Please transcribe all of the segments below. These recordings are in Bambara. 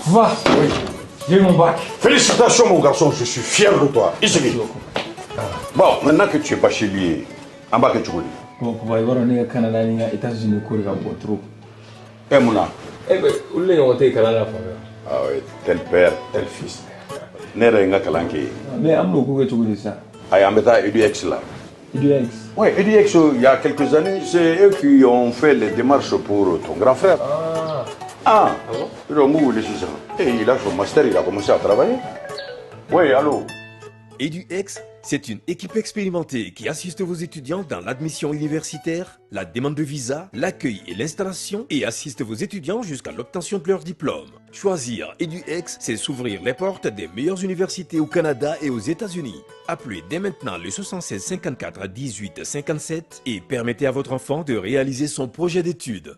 Va. Oui. J'ai mon bac. Félicitations, mon garçon, je suis fier de toi. I sigi. Bon, maintenant que tu es bachelier, an b'a kɛ cogo di? Bon, papa, i b'a dɔn ne ka Canada ni n ka États-Unis ko de ka bon trop. E mun na? Eh ben, olu de ɲɔgɔn tɛ yen kalan na fan bɛɛ. Ah oui, tel père, tel fils. Ne yɛrɛ ye n ka kalan kɛ yen. Mais an bɛn'o ko kɛ cogo di sisan? Ayi, an bɛ taa EDUX la. EDUX. Oui, EDUX, il y a quelques années, c'est eux qui ont fait les démarches pour ton grand frère. Ah. Ah, Ah bon? Ils ont wele sisan. Et il a son master, il a commencé à travailler. Oui, allô? EduX, c'est une équipe expérimentée qui assiste vos étudiants dans l'admission universitaire, la demande de visa, l'accueil et l'installation et assiste vos étudiants jusqu'à l'obtention de leur diplôme. Choisir EduX, c'est s'ouvrir les portes des meilleures universités au Canada et aux États-Unis. Appelez dès maintenant le 76 54 18 57 et permettez à votre enfant de réaliser son projet d'études.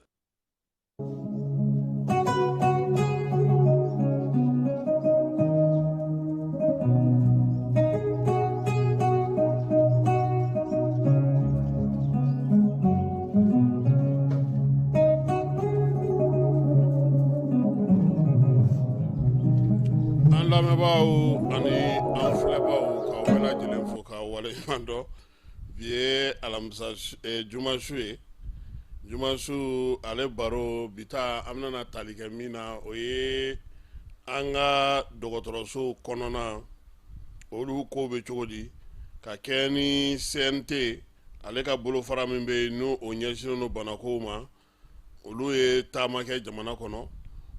An lamɛnbaaw ani an filɛbaaw, k'aw bɛɛ lajɛlen fo k'aw waleɲuman dɔn. Bi ye alamisa jumasu ye, jumasu ale baro bi ta, an bɛna tali kɛ min na, o ye an ka dɔgɔtɔrɔsow kɔnɔna olu ko bɛ cogo di, ka kɛ ni CNT ale ka bolofara min bɛ yen, n'o o ɲɛsinnen don banakow ma. Olu ye taama kɛ jamana kɔnɔ.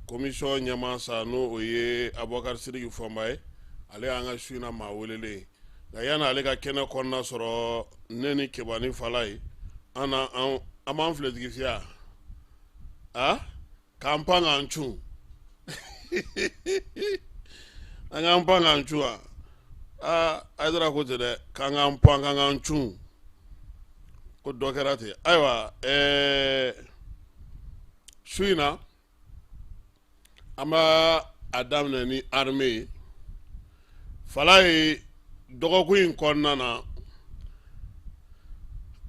Commission ɲɛmaa sa, n'o o ye Abubakar Sidiki Fɔnba ye, ale y'an ka su in na maa welelen ye. Nka yanni ale ka kɛnɛ kɔnɔna sɔrɔ, ne ni Kebani Falaye, an na an b'an filetigi fiya a k'an pan k'an cun, an k'an pan k'an cun wa. Aa, Ayidara ko ten dɛ, k'an k'an pan k'an k'an cun, ko dɔ kɛra ten. Ayiwa, su in na, an b'a a daminɛ ni armée ye. Falaye, dɔgɔkun in kɔnɔna na,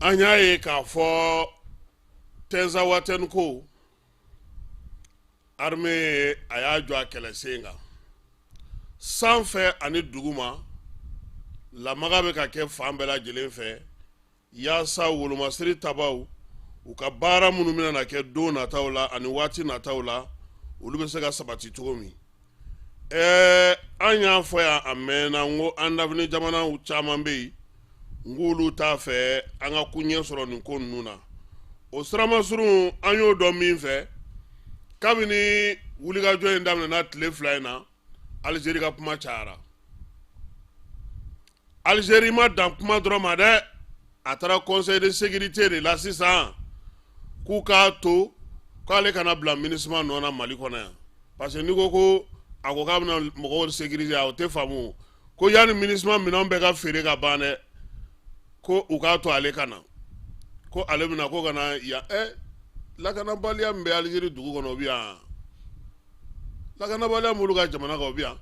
an y'a ye k'a fɔ Tɛnzawatɛni ko armée a y'a jɔ a kɛlɛsen kan sanfɛ ani duguma. Lamaga bɛ ka kɛ fan bɛɛ lajɛlen fɛ yaasa wolomasiri tabaw u ka baara minnu bɛna na kɛ don nataw la ani waati nataw la, olu bɛ se ka sabati cogo min. An y'a fɔ yan a mɛnna, n ko an lamini jamanaw caman bɛ yen, n k'olu t'a fɛ an ka koɲɛ sɔrɔ nin ko ninnu na. O siramasurun, an y'o dɔn min fɛ, kabini wulikajɔ in daminɛna tile 2 in na, Alizeri ka kuma cayara. Alizeri ma dan kuma dɔrɔn ma dɛ, a taara conseil de sécurité de la sisan k'u k'a to k'ale kana bila MINUSMA nɔ na Mali kɔnɔ yan, parce que n'i ko ko a ko k'a bɛna mɔgɔw sécuriser, o tɛ faamu. Ko yanni MINUSMA minɛnw bɛɛ ka feere ka ban dɛ, ko u k'a to ale ka na, ko ale bɛna ko ka na yan. Lakanabaliya min bɛ Alizeri dugu kɔnɔ, o bɛ yan. Lakanabaliya min b'olu ka jamana kan, o bɛ yan.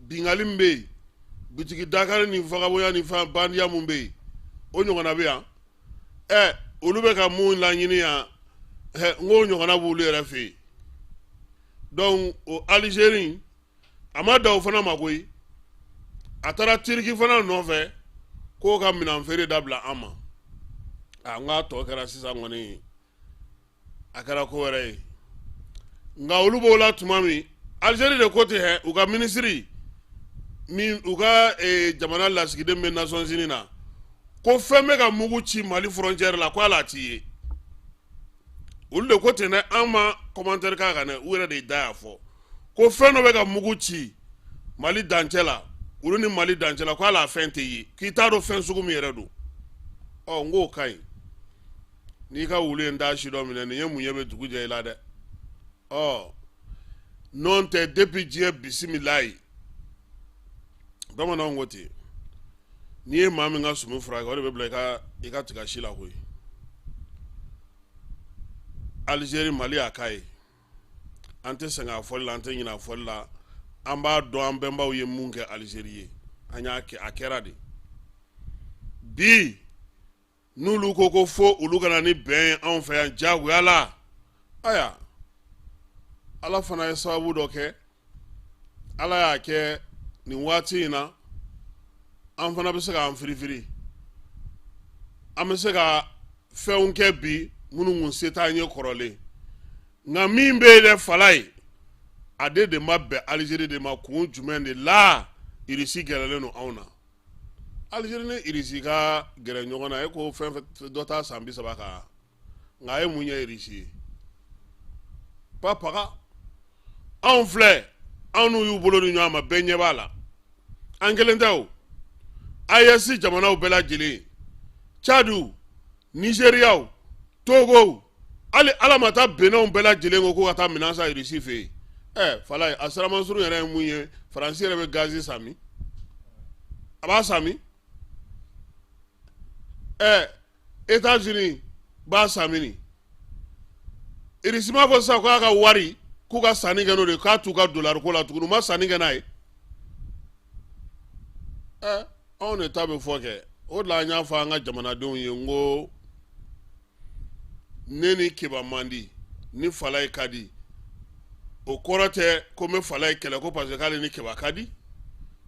Binkanni min bɛ yen, bitigi dakari ni fagabonya ni fan bandiya mun bɛ yen, o ɲɔgɔnna bɛ yan. Olu bɛ ka mun laɲini yan? N k'o ɲɔgɔnna b'olu yɛrɛ fɛ yen. Donc o Alizeri a ma dan o fana ma koyi, a taara Tiriki fana nɔfɛ k'o ka minɛn feere dabila an ma. A n k'a tɔ kɛra sisan kɔni, a kɛra ko wɛrɛ ye. Nka olu b'o la tuma min, Alizeri de ko ten hɛ, u ka minisiri min, u ka jamana lasigiden bɛ Nations Unies na, ko fɛn bɛ ka mugu ci Mali frontière la, ko hali a t'i ye. Olu de ko ten dɛ, an ma commentaire k'a kan dɛ, u yɛrɛ de da y'a fɔ ko fɛn dɔ bɛ ka mugu ci Mali dancɛ la, olu ni Mali dancɛ la, ko hali a fɛn tɛ ye, k'i t'a dɔn fɛn sugu min yɛrɛ don. Ɔ, n k'o ka ɲi, n'i ka wulu ye n t'a si dɔ minɛ, nin ye mun ye bɛ dugu jɛ i la dɛ. Ɔ, n'o tɛ, depuis diɲɛ bisimilayi, bamananw ko ten, n'i ye maa min ka sumu furakɛ, o de bɛ bila i ka tiga si la koyi. Alizeri, Mali y'a k'a ye, an tɛ sɛgɛn a fɔli la, an tɛ ɲinɛ a fɔli la. An b'a dɔn an bɛnbaw ye mun kɛ Alizeri ye, an y'a kɛ, a kɛra de. Bi n'olu ko ko fo olu ka na ni bɛn ye anw fɛ yan diyagoya la, ayiwa. Ala fana ye sababu dɔ kɛ, Ala y'a kɛ nin waati in na an fana bɛ se k'an firifiri, an bɛ se ka fɛnw kɛ bi minnu kun se t'an ye kɔrɔlen. Nka min bɛ yen dɛ, Falaye, a de ma bɛn Alizeri de ma. Kun jumɛn de la Irisi gɛrɛlen don anw na? Alizeri ni Irisi ka gɛrɛ ɲɔgɔn na, e ko fɛn fɛn dɔ t'a san 30 kan, nka a ye mun ɲɛ Irisi ye? Pa paga anw filɛ, anw n'u y'u bolo di ɲɔgɔn ma, bɛɛ ɲɛ b'a la. An kelen tɛ o, AES jamanaw bɛɛ lajɛlen, Tchad, Nigériaw, Togo, hali ala ma taa Beninw bɛɛ lajɛlen ko ko ka taa minɛn san Irisi fɛ yen. Ɛ Falaye, a siramansurun yɛrɛ ye mun ye? Faransi yɛrɛ bɛ gazi san min? A b'a san min? Ɛ États-Unis b'a san min? Irisi m'a fɔ sisan k'a ka wari k'u ka sanni kɛ n'o de ye, k'a t'u ka dolari ko la tuguni, u ma sanni kɛ n'a ye. Ɛ anw de ta bɛ fɔ kɛ. O de la an y'a fɔ an ka jamanadenw ye, n ko ne ni Keba man di, ni Falaye ka di, o kɔrɔ tɛ ko n bɛ Falaye kɛlɛ ko parce que k'ale ni Keba ka di.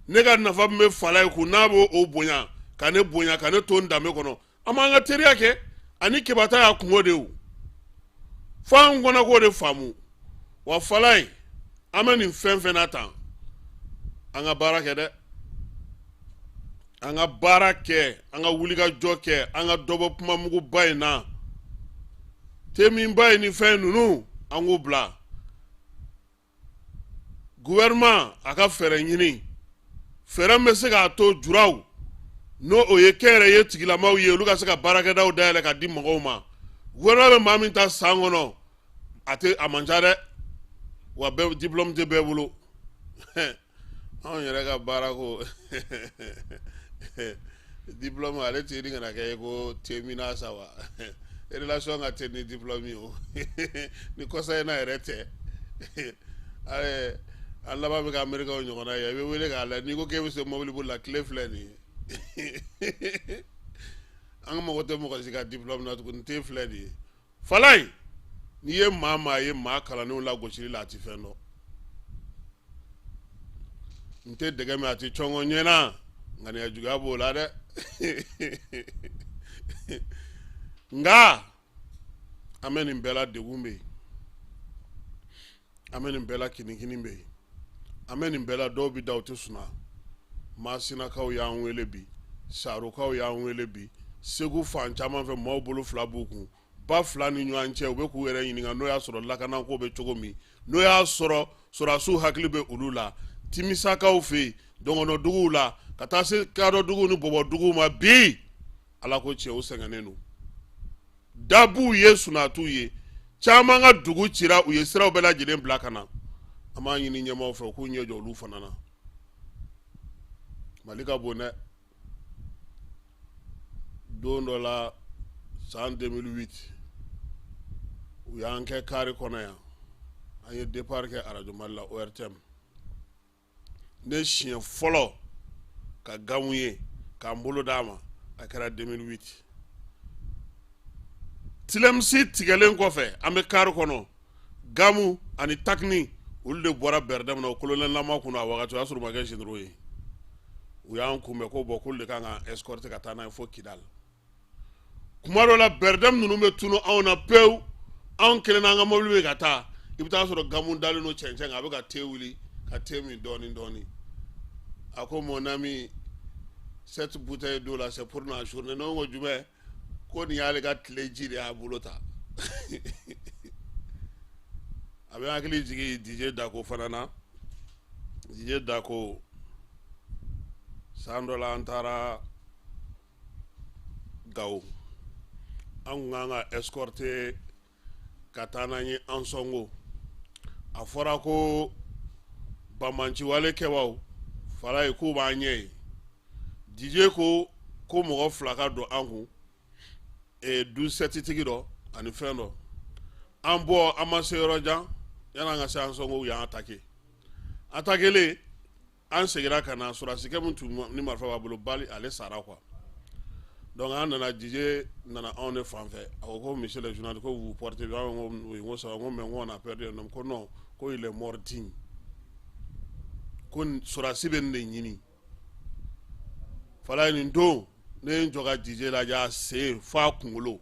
Ne ka nafa min bɛ Falaye kun, n'a b'o o bonya ka ne bonya ka ne to n danbe kɔnɔ, an b'an ka teriya kɛ. Ani Keba ta y'a kungo de ye o, fo an kɔnɔ k'o de faamu. Wa Falaye, an bɛ nin fɛn fɛn na tan, an ka baara kɛ dɛ, an ka baara kɛ, an ka wulikajɔ kɛ, an ka dɔ bɔ kumamuguba in na, teminba in ni fɛn ninnu, an k'u bila. Gouvernement a ka fɛɛrɛ ɲini, fɛɛrɛ min bɛ se k'a to juraw, n'o o ye kɛnyɛrɛye tigilamaw ye, olu ka se ka baarakɛdaw dayɛlɛ ka di mɔgɔw ma. Gouvernement bɛ maa min ta san kɔnɔ, a tɛ, a man ca dɛ, wa bɛɛ diplôme tɛ bɛɛ bolo. Anw yɛrɛ ka baara ko diplôme, ale tɛ ɲini ka na kɛ ko temina sa wa relation ka teli ni diplôme ye o. Ni kɔsa in na yɛrɛ tɛ, an laban bɛ kɛ Américain ɲɔgɔnna ye. I bɛ wele k'a la, n'i ko k'e bɛ se mobili boli la, tile filɛ nin ye. An mago tɛ mɔgɔ si ka diplôme na tuguni, te filɛ nin ye. Falaye, n'i ye maa maa ye maa kalannenw lagosili la, a tɛ fɛn dɔn. N tɛ dɛgɛ min a tɛ cɔngɔ ɲɛna, ŋaniya juguya b'o la dɛ. Nka an bɛ nin bɛɛ la, degun bɛ yen, an bɛ nin bɛɛ la, kinikini bɛ yen, an bɛ nin bɛɛ la, dɔw bɛ da u tɛ suna. Masinakaw y'an wele bi, Sarokaw y'an wele bi, Segu fan caman fɛ maaw bolo fila b'u kun, ba fila ni ɲɔgɔn cɛ, u bɛ k'u yɛrɛ ɲininka n'o y'a sɔrɔ lakanako bɛ cogo min, n'o y'a sɔrɔ sɔrɔdasiw hakili bɛ olu la. Timisakaw fɛ yen, dɔgɔnɔduguw la, ka taa se kadɔduguw ni bɔbɔduguw ma bi, Ala ko tiɲɛ, u sɛgɛnnen don. Da b'u ye, suna t'u ye, caman ka dugu cira, u ye siraw bɛɛ lajɛlen bila ka na. An b'a ɲini ɲɛmaaw fɛ u k'u ɲɛ jɔ olu fana na. Mali ka bon dɛ. Don dɔ la san 2008, u y'an kɛ kari kɔnɔ yan, an ye départ kɛ arajo Mali la, ORTM. Ne siɲɛ fɔlɔ ka gamu ye k'an bolo d'a ma, a kɛra 2008. Tilemisi tigɛlen kɔfɛ, an bɛ kari kɔnɔ, gamu ani takini, olu de bɔra bɛrɛdɛmu na, o kolonɛlama kun a wagati, o y'a sɔrɔ u ma kɛ généraux ye. U y'an kunbɛn ko bon, k'olu de kan ka escorter ka taa n'a ye fo Kidal. Kuma dɔ la bɛrɛdɛmu ninnu bɛ tunu anw na pewu, anw kelen n'an ka mobili bɛ ka taa, i bɛ taa sɔrɔ gamu dalen don cɛncɛn kan, a bɛ ka te wuli ka te min dɔɔnin dɔɔnin. A ko mon ami, cette bouteille d'eau là, c'est pour la journée. Ne ko jumɛn? Ko nin y'ale ka tile ji de y'a bolo ta. A bɛ hakili jigin DJ Dako fana na. DJ Dako, san dɔ la an taara Gawo, an kun kan ka escorter ka taa n'an ye Ansɔngo. A fɔra ko banbaanciwale kɛbaaw Falaye k'u b'an ɲɛ yen. DJ ko ko mɔgɔ fila ka don an kun, 12-7 tigi dɔ ani fɛn dɔ. An bɔ, an ma se yɔrɔ jan, yan'an ka se Ansɔngo, u y'an attaqué. Attaquélen, an seginna ka na. Sɔrɔdasikɛ min tun ni marifa b'a bolo, bali ale sara quoi. Donc an nana, Dije nana anw de fan fɛ. A ko ko monsieur le journaliste, ko vous portez bien? An ko oui. N ko ça va. N ko mais n ko on a perdu un homme. Ko non, ko il est mort digne. Ko sɔrɔdasi bɛ nin de ɲini. Falaye, nin don ne ye n jɔ ka Dije lajɛ, a sen f'a kunkolo.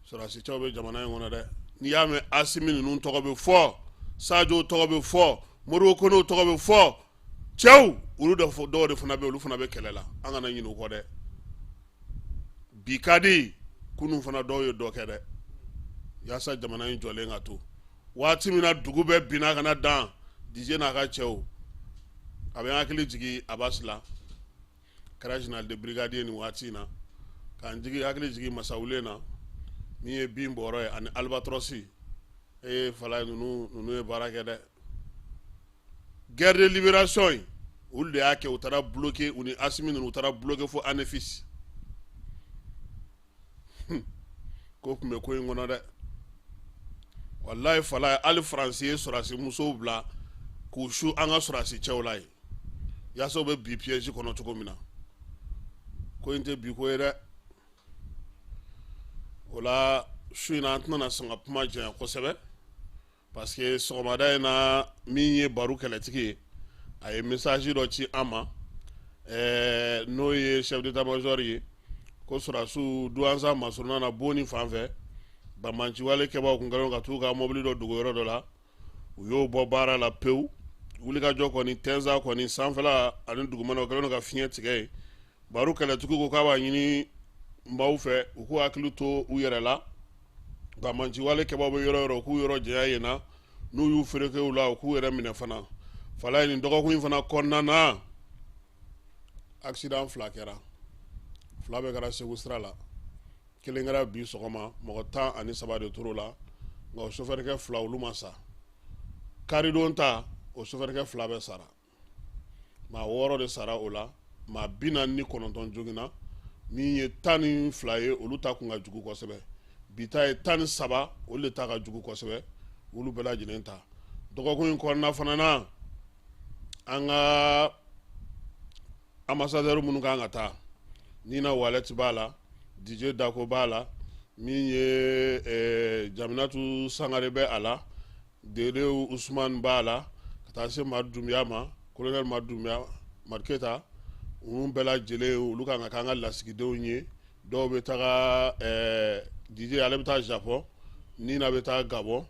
Sɔrɔdasi cɛw bɛ jamana in kɔnɔ dɛ. N'i y'a mɛn Asimi ninnu tɔgɔ bɛ fɔ, Sadio tɔgɔ bɛ fɔ, Modibo Konew tɔgɔ bɛ fɔ, cɛw olu de dɔw de fana bɛ, olu fana bɛ kɛlɛ la. An kana ɲinɛ u kɔ dɛ. Bi ka di, kunun fana dɔw ye dɔ kɛ dɛ, yaasa jamana in jɔlen ka to. Waati min na dugu bɛɛ binna ka na dan Dije n'a ka cɛw, a bɛ n hakili jigin Abasi la, kɛra général de brigade ye nin waati in na, k'an jigi hakili jigin Masawule na, min ye bin bɔrɔ ye, ani Albatros. E Falaye, ninnu ye baara kɛ dɛ. Guerre de libération in, olu de y'a kɛ. U taara bloquer, u ni Asimi ninnu, u taara bloquer fo Anefis. Ko tun bɛ ko in kɔnɔ dɛ, walayi Falaye. Hali Faransi ye sɔrɔdasi musow bila k'u su an ka sɔrɔdasi cɛw la yen, yaasa u bɛ bi piège kɔnɔ cogo min na. Ko in tɛ bi ko ye dɛ. O la su in na, an tɛna sɔn ka kuma janya kosɛbɛ, parce que sɔgɔmada in na, min ye baro kɛlɛtigi ye, a ye message dɔ ci an ma, n'o ye chef d'état major ye, ko sɔrɔdasiw Duwanza masurunna na Boni fan fɛ, banbaanciwale kɛbaaw kun kɛlen ka t'u ka mobili dɔ dogo yɔrɔ dɔ la, u y'o bɔ baara la pewu. Wulikajɔ kɔni tɛnza kɔni sanfɛla ani dugumana, o kɛlen ka fiɲɛ tigɛ yen. Baro kɛlɛtigi ko k'a b'a ɲini maaw fɛ, u k'u hakili to u yɛrɛ la. Banbaanciwale kɛbaaw bɛ yɔrɔ yɔrɔ, u k'u yɔrɔ janya yen na. N'u y'u fereke u la, u k'u yɛrɛ minɛ fana. Falaye, nin dɔgɔkun in fana kɔnɔna na, accident fila kɛra, fila bɛɛ kɛra Segu sira la. Kelen kɛra bi sɔgɔma, mɔgɔ 13 de tor'o la, nka o sofɛrikɛ fila, olu ma sa. Karidon ta, o sofɛrikɛ fila bɛɛ sara. Maa wɔɔrɔ de sara o la, maa 49 joginna. Min ye 12 ye, olu ta kun ka jugu kosɛbɛ. Bi ta ye 13, olu de ta ka jugu kosɛbɛ, olu bɛɛ lajɛlen ta. Dɔgɔkun in kɔnɔna fana na, an ka ambassadeur minnu kan ka taa, Nina Walɛti b'a la, Dije Dako b'a la, min ye Jaminatu Sangare bɛ a la, Delew Usman b'a la, ka taa se Madu Dunbiya ma, colonel Madu Dunbiya, Madu Keyita, ninnu bɛɛ lajɛlen, olu kan ka k'an ka lasigidenw ye. Dɔw bɛ taga, Dije ale bɛ taa Japon, Nina bɛ taa Gabon,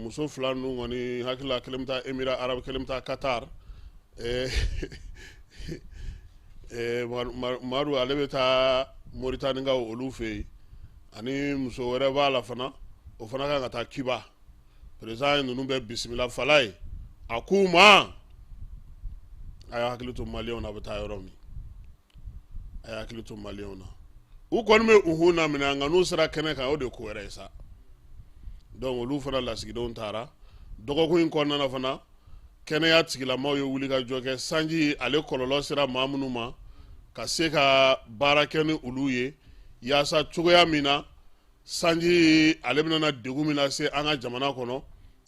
muso fila ninnu kɔni hakili la, kelen bɛ taa Émirats arabes, kelen bɛ taa Qatar, Madu ale bɛ taa Moritanikaw olu fɛ yen, ani muso wɛrɛ b'a la fana, o fana kan ka taa Cuba. Président ye ninnu bɛɛ bisimila. Falaye, a k'u ma a y'a hakili to maliyɛnw na, a bɛ taa yɔrɔ min, a y'a hakili to maliyɛnw na. U kɔni bɛ unhun na minɛ, nka n'u sera kɛnɛ kan, o de ye ko wɛrɛ ye sa. Donc olu fana lasigidenw taara. Dɔgɔkun in kɔnɔna na fana, kɛnɛya tigilamaw ye wulikajɔ kɛ. Sanji ale kɔlɔlɔ sera maa minnu ma, ka se ka baara kɛ ni olu ye, yaasa cogoya min na sanji ale bɛna degun min lase an ka jamana kɔnɔ,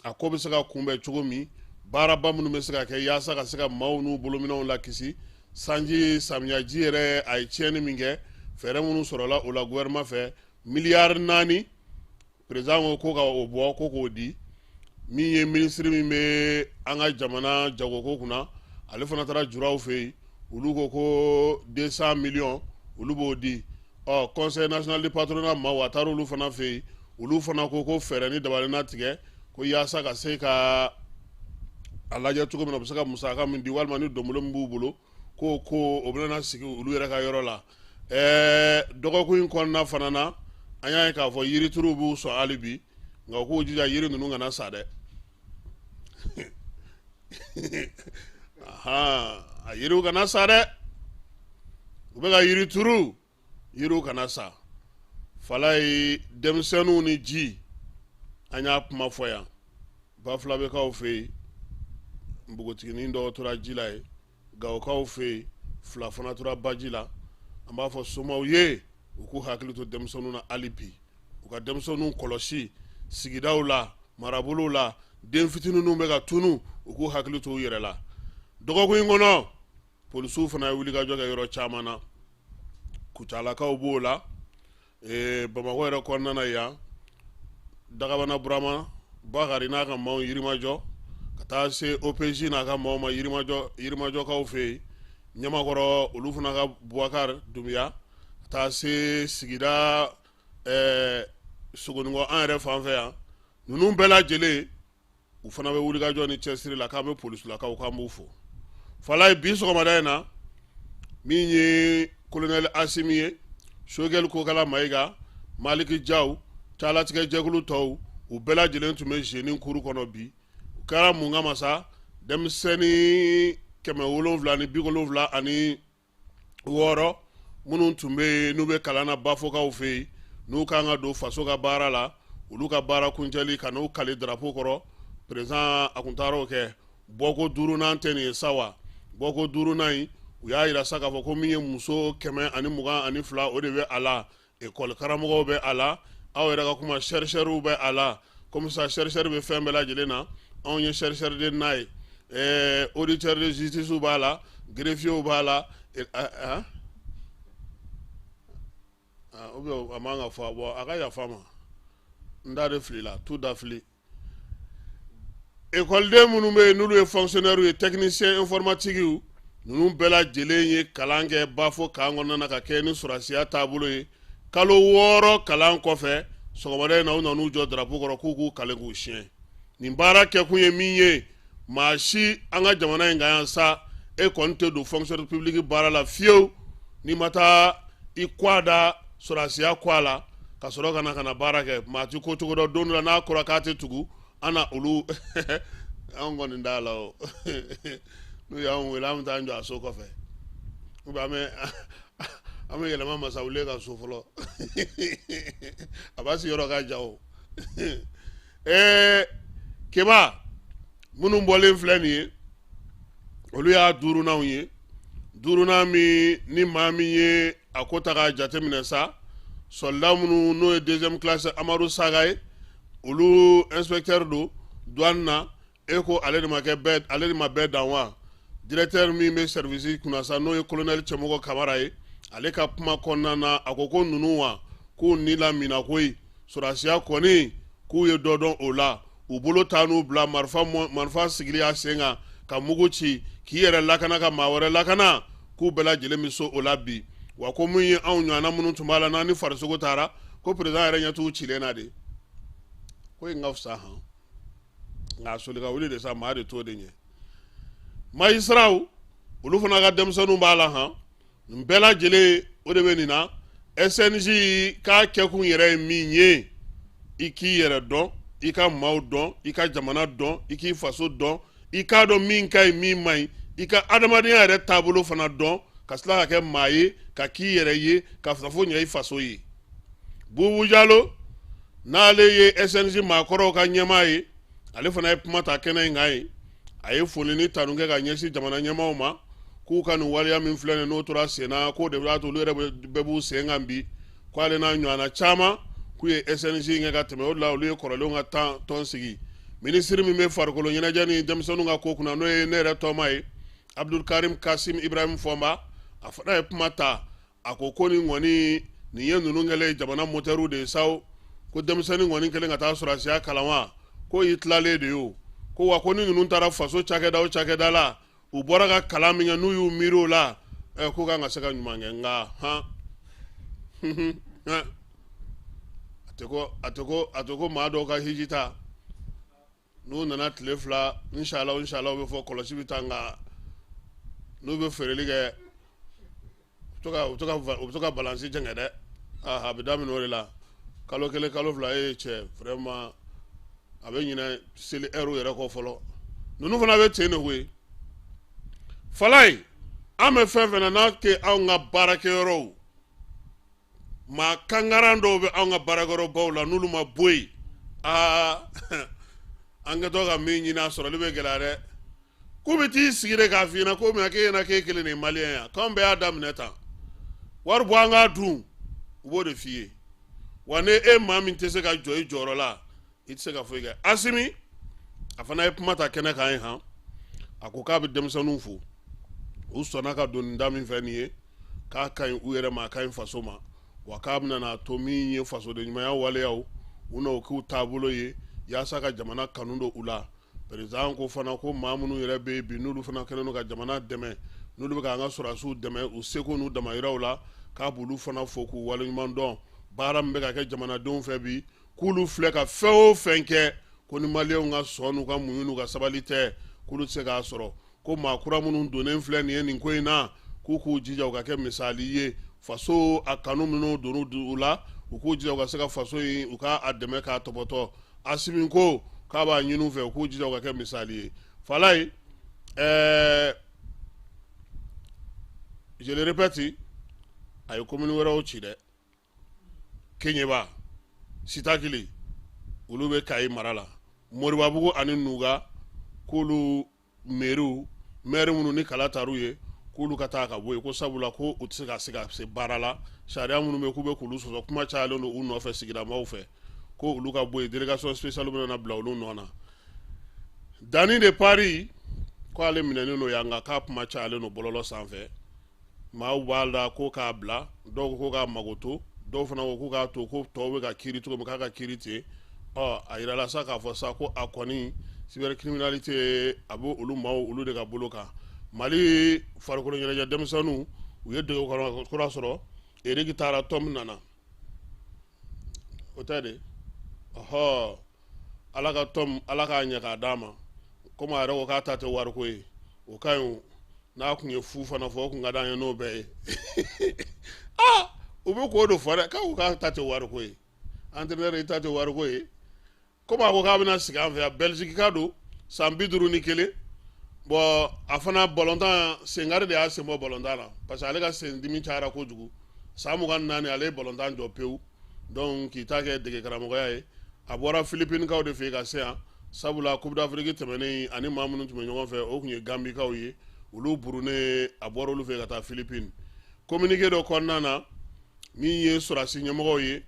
a ko bɛ se ka kunbɛn cogo min, baaraba minnu bɛ se ka kɛ yaasa ka se ka maaw n'u bolominɛnw lakisi sanji. Samiyaji yɛrɛ a ye tiɲɛni min kɛ, fɛɛrɛ minnu sɔrɔla o la gouvernement fɛ, miliyari 4, président ko ko ka o bɔ ko k'o di. Min ye minisiri min bɛ an ka jamana jagoko kunna, ale fana taara juraw fɛ yen, olu ko ko 200 millions, olu b'o di. Ɔ Conseil national du patronat maaw, a taara olu fana fɛ yen, olu fana ko ko fɛɛrɛ ni dabali na tigɛ ko yaasa ka se ka a lajɛ cogo min na, u bɛ se ka musaka min di, walima ni donbolo min b'u bolo, ko o bɛna sigi olu yɛrɛ ka yɔrɔ la. Dɔgɔkun in kɔnɔna fana na, an y'a ye k'a fɔ yirituruw b'u sɔn hali bi, nka u k'u jija yiri ninnu kana sa dɛ. A yiriw kana sa dɛ. U bɛ ka yiri turu, yiriw kana sa. Falaye, denmisɛnninw ni ji, an y'a kuma fɔ yan. Bafulabɛkaw fɛ yen, npogotiginin dɔw tora ji la yen. Gawokaw fɛ yen, fila fana tora baji la. An b'a fɔ somaw ye, u k'u hakili to denmisɛnninw na hali bi, u ka denmisɛnninw kɔlɔsi sigidaw la, marabolow la. Den fitininw bɛ ka tunu, u k'u hakili to u yɛrɛ la. Dɔgɔkun in kɔnɔ, Polisiw fana ye wulikajɔ kɛ yɔrɔ caman na, Kucalakaw b'o la, Bamakɔ yɛrɛ kɔnɔna na yan, Dagabana Burama Bakari n'a ka maaw Yirimajɔ, ka taa se OPJ n'a ka maaw ma Yirimajɔkaw fɛ yen, Ɲamakɔrɔ olu fana ka Bubakari Dunbiya, ka taa se sigida Sogoninkɔ an yɛrɛ fan fɛ yan. Ninnu bɛɛ lajɛlen u fana bɛ wulikajɔ ni cɛsiri la. K'an bɛ polisilakaw, k'an b'u fo. Falaye, bi sɔgɔmada in na, min ye kolonɛli Asimi ye, Sogɛli Kokala Mayiga, Maliki Jaw, calatigɛ jɛkulu tɔw, u bɛɛ lajɛlen tun bɛ Jenin kuru kɔnɔ bi. U kɛra mun kama sa? Denmisɛnnin 776 minnu tun bɛ yen, n'u bɛ kalan na Bafokaw fɛ yen, n'u kan ka don faso ka baara la, olu ka baara kuncɛli ka n'u kali drapeau kɔrɔ, président a kun taara o kɛ. Bɔko duurunan tɛ nin ye sa wa? Bɔko duurunan in, u y'a jira sa k'a fɔ ko min ye muso 122, o de bɛ a la. École karamɔgɔw bɛ a la, aw yɛrɛ ka kuma, chercheurw bɛ a la. Comme ça chercheur bɛ fɛn bɛɛ lajɛlen na, anw ye chercheur de n'a ye. Auditeur de justice b'a la, greffier b'a la, ou bien a man ka fɔ. Bon, a ka yafa ma, n da de filila, tu da fili. Ekɔliden minnu bɛ yen, n'olu ye fonctionnaire ye, technicien informatique, ninnu bɛɛ lajɛlen ye kalan kɛ Bafo camp kɔnɔna na ka kɛ ni sɔrɔdasiya taabolo ye. Kalo 6 kalan kɔfɛ, sɔgɔmada in na, u nan'u jɔ drapeau kɔrɔ k'u k'u kale k'u siɲɛ. Nin baara kɛkun ye min ye, maa si an ka jamana in kan yan sa, e kɔni tɛ don fonctionnaire public baara la fiyewu n'i ma taa i kɔ da sɔrɔdasiya kɔ la ka sɔrɔ ka na baara kɛ. Maa ti ko cogo dɔn, don dɔ la n'a kɔrɔ k'a tɛ tugu an na olu, anw kɔni t'a la o. N'u y'anw wele, an bɛ taa an jɔ a so kɔfɛ, ou bien an bɛ yɛlɛma masawule ka so fɔlɔ, a b'a sigiyɔrɔ ka jan o. Keba minnu bɔlen filɛ nin ye, olu y'a duurunanw ye. Duurunan min ni maa min ye a ko ta k'a jateminɛ sa, soldat minnu n'o ye deuxième classe Amadu Saga ye, olu inspecteur don douane na. E ko ale de ma kɛ bɛɛ, ale de ma bɛɛ dan wa? Directeur min bɛ service kunna sa, n'o ye colonel Cɛmɔgɔ Kamara ye, ale ka kuma kɔnɔna na, a ko ko ninnu wa, k'u ni lamina koyi. Sɔrɔdasiya kɔni, k'u ye dɔ dɔn o la. U bolo taa n'u bila marifa, marifa sigili a sen kan ka mugu ci k'i yɛrɛ lakana, ka maa wɛrɛ lakana, k'u bɛɛ lajɛlen bɛ so o la bi. Wa ko mun ye anw ɲɔgɔnna minnu tun b'a la n'an ni farisogo taara, ko président yɛrɛ ɲɛ t'u cilen na de. Ko in ka fisa han, nka a soli ka wuli de sa, maa de t'o de ɲɛ. Magistraw, olu fana ka denmisɛnninw b'a la han. Nin bɛɛ lajɛlen, o de bɛ nin na. SNJ k'a kɛkun yɛrɛ ye min ye, i k'i yɛrɛ dɔn, i ka maaw dɔn, i ka jamana dɔn, i k'i faso dɔn, i k'a dɔn min ka ɲi, min man ɲi, i ka adamadenya yɛrɛ taabolo fana dɔn, ka tila ka kɛ maa ye, ka k'i yɛrɛ ye, ka fo ɲɛ i faso ye. Bubu Jalo, n'ale ye SNJ maakɔrɔw ka ɲɛmaa ye, ale fana ye kuma ta kɛnɛ in kan ye. A ye foli ni tanu kɛ ka ɲɛsin jamana ɲɛmaaw ma, k'u ka nin waleya min filɛ nin, n'o tora sen na, k'o de b'a to olu yɛrɛ bɛɛ b'u sen kan bi. K'ale n'a ɲɔgɔnna caman, k'u ye SNJ kɛ ka tɛmɛ, o de la olu ye kɔrɔlenw ka tɔn sigi. Minisiri min bɛ farikolo ɲɛnajɛ ni denmisɛnninw ka ko kunna, n'o ye ne yɛrɛ tɔma ye, Abdulkarim Kasim Ibrahim Fɔnba, a fana ye kuma ta. A ko ko nin kɔni nin ye ninnu kɛlen ye jamana motɛriw de ye sa. Ko denmisɛnnin kɔni kɛlen ka taa sɔrɔdasiya kalan wa, ko y'i tilalen de ye o. Ko wa, ko ni ninnu taara faso cakɛda o cakɛda la, u bɔra ka kalan min kɛ, n'u y'u miiri o la, k'u kan ka se ka ɲuman kɛ. Nka han, a tɛ ko maa dɔw ka hiji ta, n'u nana tile 2, inshallah inshallah, u bɛ fɔ kɔlɔsi bɛ taa. Nka n'u bɛ feereli kɛ, u bɛ to ka balance jɛngɛ dɛ. A bɛ daminɛ o de la, kalo 1, kalo 2, e ye cɛ, vraiment, a bɛ ɲinɛ seli heure yɛrɛ kɔ fɔlɔ. Ninnu fana bɛ ten de koyi. Falaye, an bɛ fɛn fɛn na, n'a tɛ anw ka baarakɛyɔrɔw, maa kangaran dɔw bɛ anw ka baarakɛyɔrɔbaw la, n'olu ma bɔ yen, aa, an kɛtɔ ka min ɲini, a sɔrɔli bɛ gɛlɛya dɛ. K'u bɛ t'i sigi de k'a f'i ɲɛna ko mɛ k'e ɲɛna k'e kelen de ye maliyɛn ye, k'anw bɛɛ y'a daminɛ tan, wari bɔ an k'a dun. U b'o de f'i ye. Wa ni e maa min tɛ se ka jɔ i jɔyɔrɔ la, i tɛ se ka foyi kɛ. Asimi, a fana ye kuma ta kɛnɛ kan ye han. A ko k'a bɛ denmisɛnninw fo. U sɔnna ka don nin da min fɛ nin ye, k'a ka ɲi u yɛrɛ ma, a ka ɲi faso ma, wa k'a bɛna n'a to min ye fasoden ɲumanya waleyaw u n'o k'u taabolo ye yaasa ka jamana kanu don u la. Président ko fana ko maa minnu yɛrɛ bɛ yen bi, n'olu fana kɛlen don ka jamana dɛmɛ, n'olu bɛ k'an ka sɔrɔdasiw dɛmɛ u seko n'u damayiraw la, k'a b'olu fana fo k'u waleɲuman dɔn. Baara min bɛ ka kɛ jamanadenw fɛ bi, k'olu filɛ ka fɛn o fɛn kɛ, ko ni maliyɛnw ka sɔn n'u ka muɲu n'u ka sabali tɛ, k'olu tɛ se k'a sɔrɔ. Ko maa kura minnu donnen filɛ nin ye nin ko in na, k'u k'u jija u ka kɛ misali ye faso a kanu minnu donn'u la, u k'u jija u ka se ka faso in u ka a dɛmɛ k'a tɔpɔtɔ. Asimi ko k'a b'a ɲini u fɛ u k'u jija u ka kɛ misali ye. Falaye, je le répète, a ye commune wɛrɛw ci dɛ. Keɲeba, Sitakili, olu bɛ Kayi mara la. Moribabugu ani Nuga, k'olu mɛriw, maire minnu ni kala tar'u ye, k'olu ka taa ka bɔ yen, ko sabula ko u tɛ se ka se ka se baara la, sariya minnu bɛ k'u bɛ k'olu sɔsɔ, kuma cayalen don u nɔfɛ sigidamaaw fɛ, ko olu ka bɔ yen, délégation spéciale bɛna na bila olu nɔ na. Dani de Paris ko ale minɛnen don yan, nka k'a kuma cayalen don bɔlɔlɔ sanfɛ, maaw b'a la ko k'a bila, dɔw ko k'a magoto, dɔw fana ko k'u k'a to, ko tɔw bɛ ka kiiri cogo min k'a ka kiiri ten. Ɔ, a yirala sa k'a fɔ sa ko a kɔni cybercriminalité a bɛ olu maaw olu de ka bolo kan. Mali farikolo ɲɛnajɛ denmisɛnninw, u ye dege kura sɔrɔ. Eric taara, Tom nana, o tɛ de? Ɔhɔ, ala ka Tom, ala k'a ɲɛ k'a d'a ma. Komi a yɛrɛ ko k'a ta tɛ wariko ye, o ka ɲi. N'a kun ye fu fana fɔ, o kun ka d'an ye n'o bɛɛ ye. Aa, u bɛ k'o de fɔ dɛ, k'a ko k'a ta tɛ wariko ye. Entraîneur, i ta tɛ wariko ye. Komi a ko k'a bɛna sigi an fɛ yan, Belgique ka don, san 51. Bon, a fana balontan senkari de y'a sen bɔ balontan na, parce que ale ka sen dimi cayara kojugu. San 24, ale ye balontan jɔ pewu, donc k'i ta kɛ dege karamɔgɔya ye. A bɔra Philippinekaw de fɛ yen ka se yan, sabula Coupe d'Afrique tɛmɛnen ani maa minnu tun bɛ ɲɔgɔn fɛ, o tun ye Gambikaw ye, olu burunnen, a bɔra olu fɛ ka taa Philippines. Communiqué dɔ kɔnɔna na, min ye sɔrɔdasi ɲɛmɔgɔw ye,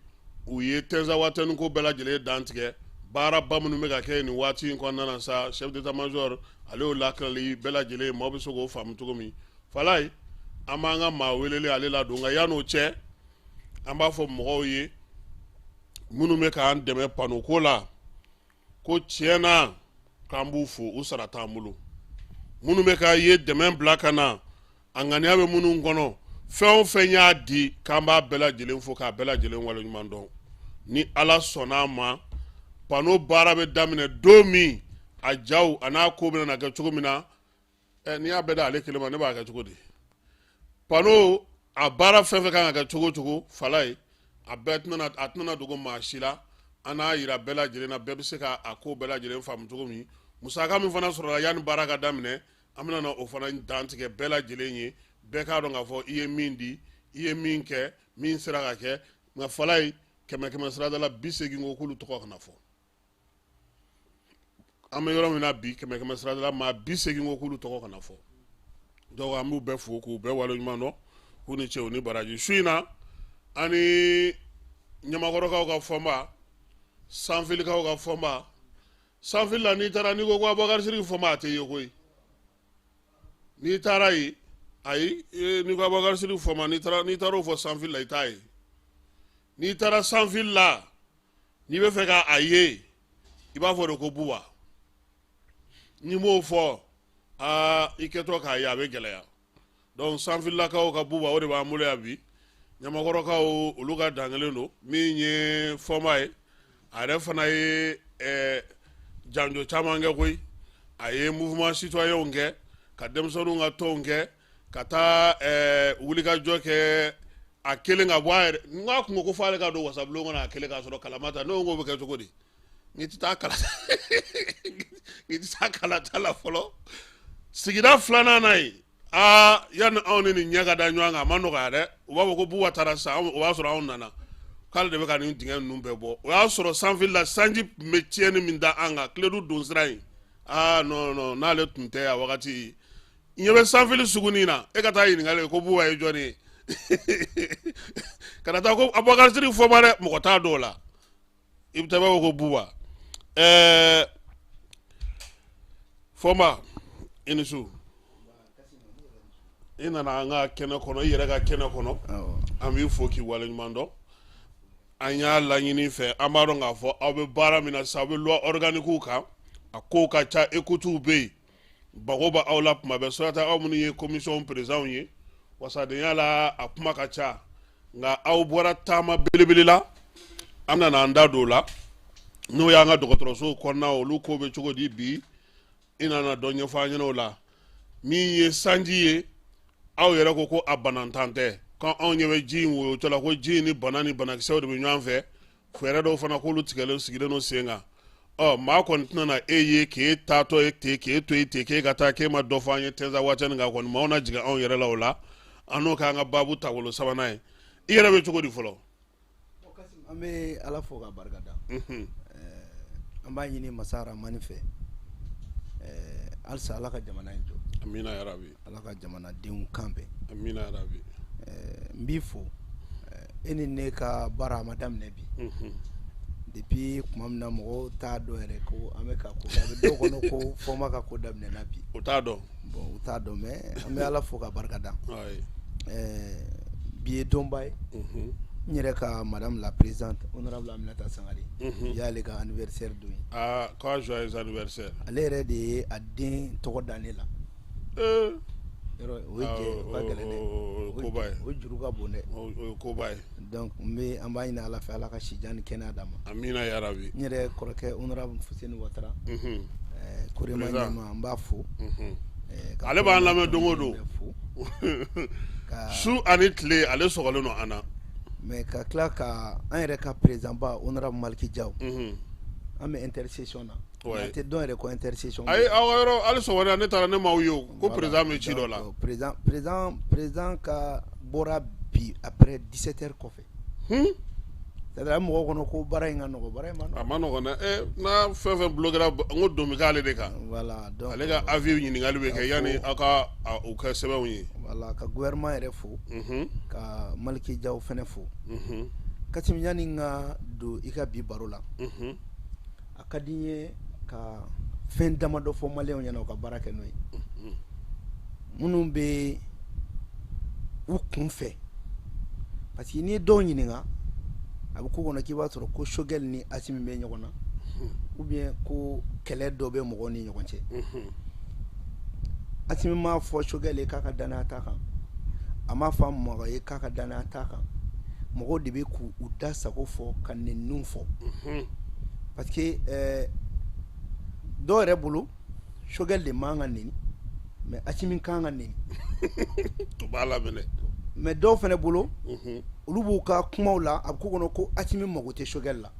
u ye Tinzawatɛni ko bɛɛ lajɛlen dantigɛ. Baaraba minnu bɛ ka kɛ nin waati in kɔnɔna na sa, chef d'état major ale y'o lakali bɛɛ lajɛlen, maaw bɛ se k'o faamu cogo min. Falaye, an b'an ka maa welelen ale ladon, nka yann'o cɛ, an b'a fɔ mɔgɔw ye minnu bɛ k'an dɛmɛ panneau ko la, ko tiɲɛ na k'an b'u fo, u sara t'an bolo. Minnu bɛ k'a ye dɛmɛ bila ka na, a ŋaniya bɛ minnu kɔnɔ, fɛn o fɛn y'a di, k'an b'a bɛɛ lajɛlen fo k'a bɛɛ lajɛlen waleɲuman dɔn. Ni ala sɔnna a ma, panneau baara bɛ daminɛ don min, a jaw a n'a ko bɛna kɛ cogo min na, n'i y'a bɛɛ da ale kelen ma, ne b'a kɛ cogo di? Panneau a baara fɛn fɛn kan ka kɛ cogo o cogo, Falaye, a bɛɛ tɛna, a tɛna dogo maa si la. An n'a yira bɛɛ lajɛlen na, bɛɛ bɛ se ka a ko bɛɛ lajɛlen faamu cogo min. Musaka min fana sɔrɔla yanni baara ka daminɛ, an bɛna na o fana dantigɛ bɛɛ lajɛlen ye, bɛɛ k'a dɔn k'a fɔ i ye min di, i ye min kɛ, min sera ka kɛ. Nka Falaye, kɛmɛ kɛmɛ sarada la, 80 ko k'olu tɔgɔ kana fɔ. An bɛ yɔrɔ min na bi, kɛmɛ kɛmɛ sarada la, maa 80 ko k'olu tɔgɔ kana fɔ. Donc an b'u bɛɛ fo k'u bɛɛ waleɲuman dɔn, k'u ni ce, u ni baraji. Su in na, an ni ɲamakɔrɔkaw ka fɔnba, sanfilikaw ka fɔnba. Sanfili la, n'i taara, n'i ko ko Abubakari Sidiki fɔnba, a tɛ ye koyi. N'i taara yen, ayi, n'i ko Abubakari Sidiki fɔnba, n'i taara o fɔ sanfili la, i t'a ye. N'i taara sanfili la, n'i bɛ fɛ k'a ye, i b'a fɔ de ko Buba. N'i m'o fɔ, aa, i kɛtɔ k'a ye, a bɛ gɛlɛya. Donc sanfililakaw ka Buba, o de b'an bolo yan bi. Ɲamakɔrɔkaw, olu ka dankelen don. Min ye fɔnba ye, a yɛrɛ fana ye janjo caman kɛ koyi. A ye mouvement citoyen kɛ, ka denmisɛnninw ka tɔnw kɛ, ka taa wulikajɔ kɛ a kelen ka bɔ a yɛrɛ. N k'a kun ko f'ale ka don wasabulon kɔnɔ a kelen k'a sɔrɔ kalama ta. Ne ko k'o bɛ kɛ cogo di? N'i tɛ taa kala, n'i tɛ taa kalata la fɔlɔ. Sigida filanan na yen, aa, yanni anw ni nin ɲɛ ka da ɲɔgɔn kan, a ma nɔgɔya dɛ. U b'a fɔ ko Buba taara sisan, o b'a sɔrɔ anw nana, k'ale de bɛ ka nin dingɛ ninnu bɛɛ bɔ. O y'a sɔrɔ sanfili la, sanji tun bɛ tiɲɛni min da an kan, Kiledu don sira in, aa, non non, n'ale tun tɛ a wagati. Ɲɛ bɛ sanfili sugunin na, e ka taa ɲininkali ko Buba ye jɔnni ye, kana taa ko Abubakari Sidiki fɔnba dɛ, mɔgɔ t'a dɔn o la. I bɛ taa, i b'a fɔ ko Buba. Fɔnba, i ni su. I nana an ka kɛnɛ kɔnɔ, i yɛrɛ ka kɛnɛ kɔnɔ. An b'i fo k'i waleɲuman dɔn. An y'a laɲini fɛ, an b'a dɔn k'a fɔ aw bɛ baara min na sisan, aw bɛ loi organique kan, a kow ka ca, écoutes bɛ yen, bago bɛ aw la tuma bɛɛ. Surata aw minnu ye commission présidents ye wasadenya la, a kuma ka ca, nka aw bɔra taama belebele la, an nana an da don o la, n'o y'an ka dɔgɔtɔrɔsow kɔnɔna, olu ko bɛ cogo di bi? I nana dɔ ɲɛfɔ an ɲɛna o la. Min ye sanji ye, aw yɛrɛ ko ko a banantan tɛ, ko anw ɲɛ bɛ ji in woyotɔ la, ko ji in ni bana ni banakisɛw de bɛ ɲɔgɔn fɛ. Fɛɛrɛ dɔw fana k'olu tigɛlen sigilen don sen kan. Ɔ, maa kɔni tɛna na e ye k'e taatɔ ye ten, k'e to yen ten, k'e ka taa k'e ma dɔ fɔ an ye Tinzawatɛni kan kɔni, maaw na jigin anw yɛrɛ la o la. An n'o k'an ka baabu taabolo sabanan ye. I yɛrɛ bɛ cogo di fɔlɔ? An bɛ Ala fo ka barika da. An b'a ɲini masa Ramani fɛ halisa Ala ka jamana in jɔ. Amina yarabi. Ala ka jamanadenw kan bɛn. Amina yarabi. N b'i fo, e ni ne ka baara a ma daminɛ bi. Depuis tuma min na mɔgɔw t'a dɔn yɛrɛ ko an bɛ ka ko, a bɛ dɔw kɔnɔ ko Fɔnba ka ko daminɛna bi. U t'a dɔn. Bon, u t'a dɔn, mais an bɛ Ala fo ka barika da. Bi ye donba ye. N yɛrɛ ka madame la présidente honorable Aminata Sangare, bi y'ale ka anniversaire don ye. Aa, ko joyeux anniversaire. Ale yɛrɛ de ye a den tɔgɔ da ne la. Yɔrɔ o ye jɛ, o ka gɛlɛn dɛ. O ye koba ye. O juru ka bon dɛ. O ye koba ye. Donc n bɛ an b'a ɲini Ala fɛ, Ala ka si jan ni kɛnɛya d'a ma. Amina yarabi. N yɛrɛ kɔrɔkɛ honorable Fuseni Watara, Korema ɲɛmaa, n b'a fo. Ale b'an lamɛn don o don. Su ani tile, ale sɔgɔlen don an na. Mais ka tila ka an yɛrɛ ka président ba honorable Maliki Diaw, an bɛ intersession na. A tɛ dɔn yɛrɛ ko intersession. Ayi, aw ka yɔrɔ hali sɔgɔmada ne taara, ne m'aw ye o ko président bɛ ci dɔ la. Président ka bɔra bi après 17 heures kɔfɛ. C'est-à-dire a bɛ mɔgɔw kɔnɔ ko baara in ka nɔgɔn, baara in ma nɔgɔn. A ma nɔgɔn dɛ. N'a fɛn fɛn bloquera, n ko don bɛ k'ale de kan. Voilà, donc ale ka avis ɲininkali bɛ kɛ yanni aw ka u kɛ sɛbɛnw ye. Voilà, ka gouvernement yɛrɛ fo. Ka Maliki Diaw fɛnɛ fo. Kassim, yanni n ka don i ka bi baro la, a ka di n ye ka fɛn damadɔ fɔ maliyɛnw ɲɛna, u ka baara kɛ n'o ye. Minnu bɛ u kun fɛ, parce que n'i ye dɔw ɲininka, a bɛ ko kɔnɔ k'i b'a sɔrɔ ko Choguel ni Assimi bɛ ɲɔgɔn na, ou bien ko kɛlɛ dɔ bɛ mɔgɔw ni ɲɔgɔn cɛ. Assimi m'a fɔ Choguel ye k'a ka danaya t'a kan, a m'a fɔ mɔgɔ ye k'a ka danaya t'a kan. Mɔgɔw de bɛ k'u da sago fɔ ka nɛniw fɔ, parce que dɔw yɛrɛ bolo Choguel de man ka nɛni, mais Assimi kan ka nɛni. O b'a la minɛ. Mais dɔw fɛnɛ bolo, olu b'u ka kumaw la, a bɛ k'u kɔnɔ ko Assimi mago tɛ Choguel la,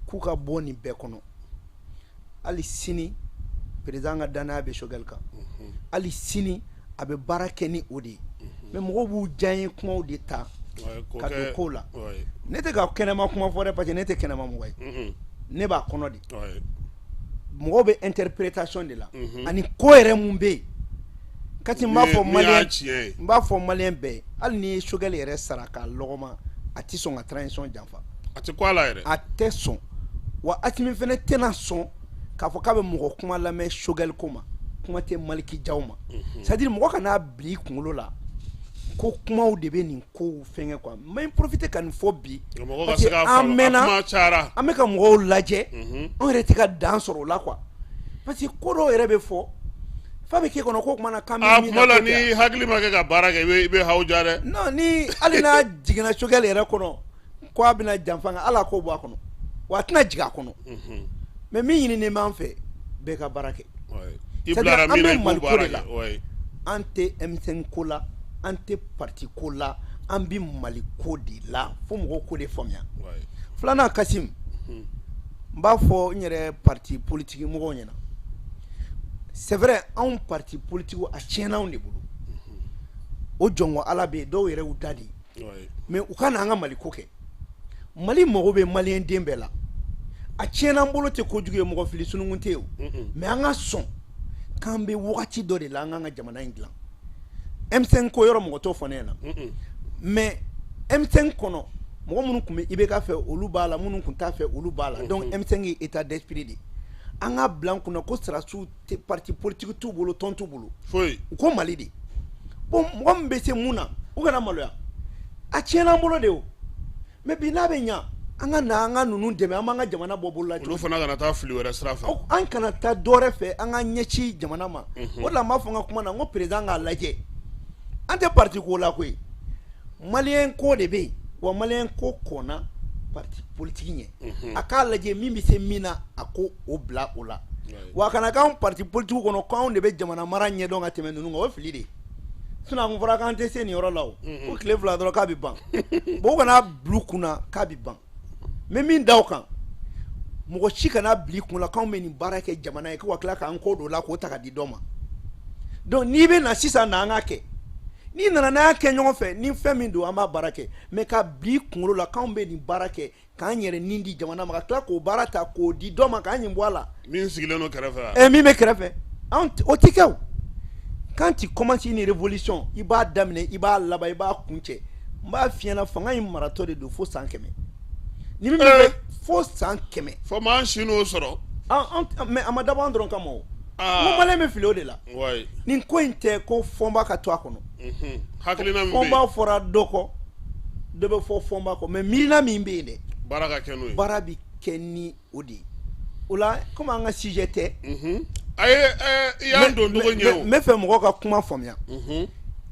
k'u ka bɔ nin bɛɛ kɔnɔ. Hali sini président ka danaya bɛ Choguel kan, hali sini a bɛ baara kɛ ni o de ye. Mais mɔgɔw b'u diyaɲɛ kumaw de ta ka don ko la. Ne tɛ ka kɛnɛma kuma fɔ dɛ, parce que ne tɛ kɛnɛma mɔgɔ ye, ne b'a kɔnɔ de. Mɔgɔw bɛ interprétation de la, ani ko yɛrɛ mun bɛ yen. Kati, n b'a fɔ maliyɛn, n b'a fɔ maliyɛn bɛɛ ye, hali n'i ye Choguel yɛrɛ sara k'a lɔgɔma, a tɛ sɔn ka transition janfa. A tɛ ko a la yɛrɛ. A tɛ sɔn wa. Assimi fɛnɛ tɛna sɔn k'a fɔ k'a bɛ mɔgɔ kuma lamɛn Choguel ko ma, kuma tɛ Maliki Diaw ma. C'est à dire mɔgɔ kan'a bila i kunkolo la ko kumaw de bɛ nin kow fɛnkɛ quoi. N bɛ profiter ka nin fɔ bi, parce que an mɛnna, an bɛ ka mɔgɔw lajɛ, anw yɛrɛ tɛ ka dan sɔrɔ o la quoi, parce que ko dɔw yɛrɛ bɛ fɔ fa bɛ k'e kɔnɔ ko kumana k'an bɛ min na. A kuma la, ni hakili ma kɛ ka baara kɛ, i bɛ hawuja dɛ. Non, ni hali n'a jiginna Choguel yɛrɛ kɔnɔ ko a bɛna janfa nka ala k'o bɔ a kɔnɔ wa, a tɛna jigin a kɔnɔ. Mais min ɲininen b'an fɛ, bɛɛ ka baara kɛ. I bilara min na, i b'o baara kɛ la. An tɛ M5 ko la, an tɛ parti ko la, an bɛ Mali ko de la, fo mɔgɔw k'o de faamuya. Filanan, Kassim, n b'a fɔ n yɛrɛ parti politique mɔgɔw ɲɛna, c'est vrai, anw parti politique a tiɲɛna anw de bolo, o jɔnko Ala bɛ yen, dɔw yɛrɛ y'u da de, mais u ka na an ka Mali ko kɛ. Mali mago bɛ maliyɛn den bɛɛ la. A tiɲɛna an bolo tɛ kojugu ye, mɔgɔ fili sununkun tɛ yen o, mais an ka sɔn k'an bɛ wagati dɔ de la, an k'an ka jamana in dilan. M5 ko yɔrɔ, mɔgɔ t'o fɔ ne ɲɛna, mais M5 kɔnɔ mɔgɔ minnu tun bɛ IBK fɛ, olu b'a la, minnu tun t'a fɛ, olu b'a la. Donc M5 ye état d'esprit de ye. An ka bila an kunna ko sɔrɔdasiw tɛ, parti politique t'u bolo, tɔn t'u bolo. Foyi. U ko Mali de. Bon, mɔgɔ min bɛ se mun na, u kana maloya. A tiɲɛna an bolo de o, mais bi n'a bɛ ɲa, an ka na an ka ninnu dɛmɛ, an b'an ka jamana bɔ bolo la. Olu fana kana taa fili wɛrɛ sira fɛ. An kana taa dɔ wɛrɛ fɛ, an ka ɲɛci jamana ma. O de la n b'a fɔ n ka kuma na, n ko président k'a lajɛ, an tɛ parti ko la koyi, maliyɛn ko de bɛ yen. Wa maliyɛn ko kɔnna parti politique ɲɛ. A k'a lajɛ min bɛ se min na, a ko o bila o la. Wa a kana k'anw parti politique kɔnɔ k'anw de bɛ jamana mara ɲɛdɔn ka tɛmɛ ninnu kan, o ye fili de ye. Sinon a kun fɔra k'an tɛ se nin yɔrɔ la, o ko tile 2 dɔrɔn k'a bɛ ban. Bon, u kana bila u kunna k'a bɛ ban. N bɛ min da o kan, mɔgɔ si kana bila i kun la k'anw bɛ nin baara kɛ jamana ye ko ka tila k'an kɔ don o la k'o ta ka di dɔ ma. Donc n'i bɛ na sisan, na an ka kɛ. N'i nana n'a y'a kɛ ɲɔgɔn fɛ, ni fɛn min don, an b'a baara kɛ. Mais ka bila i kunkolo la k'anw bɛ nin baara kɛ k'an yɛrɛ nin di jamana ma, ka tila k'o baara ta k'o di dɔ ma k'an ɲin bɔ a la. Min sigilen don kɛrɛfɛ. Ɛ, min bɛ kɛrɛfɛ, anw o tɛ kɛ o. Quand tu commences une révolution, i b'a daminɛ, i b'a laban, i b'a kuncɛ. N b'a f'i ɲɛna, fanga in maratɔ de don fo san 100. Ni min bɛ fo san 100. Fo m'an si n'o sɔrɔ. Mais a ma dabɔ an dɔrɔn kama o. N ko maliyɛn bɛ fili o de la. Nin ko in tɛ ko Fɔnba ka to a kɔnɔ. Hakilina min bɛ yen. Fɔnba fɔra dɔ kɔ, dɔ bɛ fɔ Fɔnba kɔ, mais miirina min bɛ yen dɛ. Baara ka kɛ n'o ye. Baara bɛ kɛ ni o de ye. O la, komi an ka sujet tɛ. A ye i y'an don cogo ɲɛ o. N bɛ fɛ mɔgɔw ka kuma faamuya.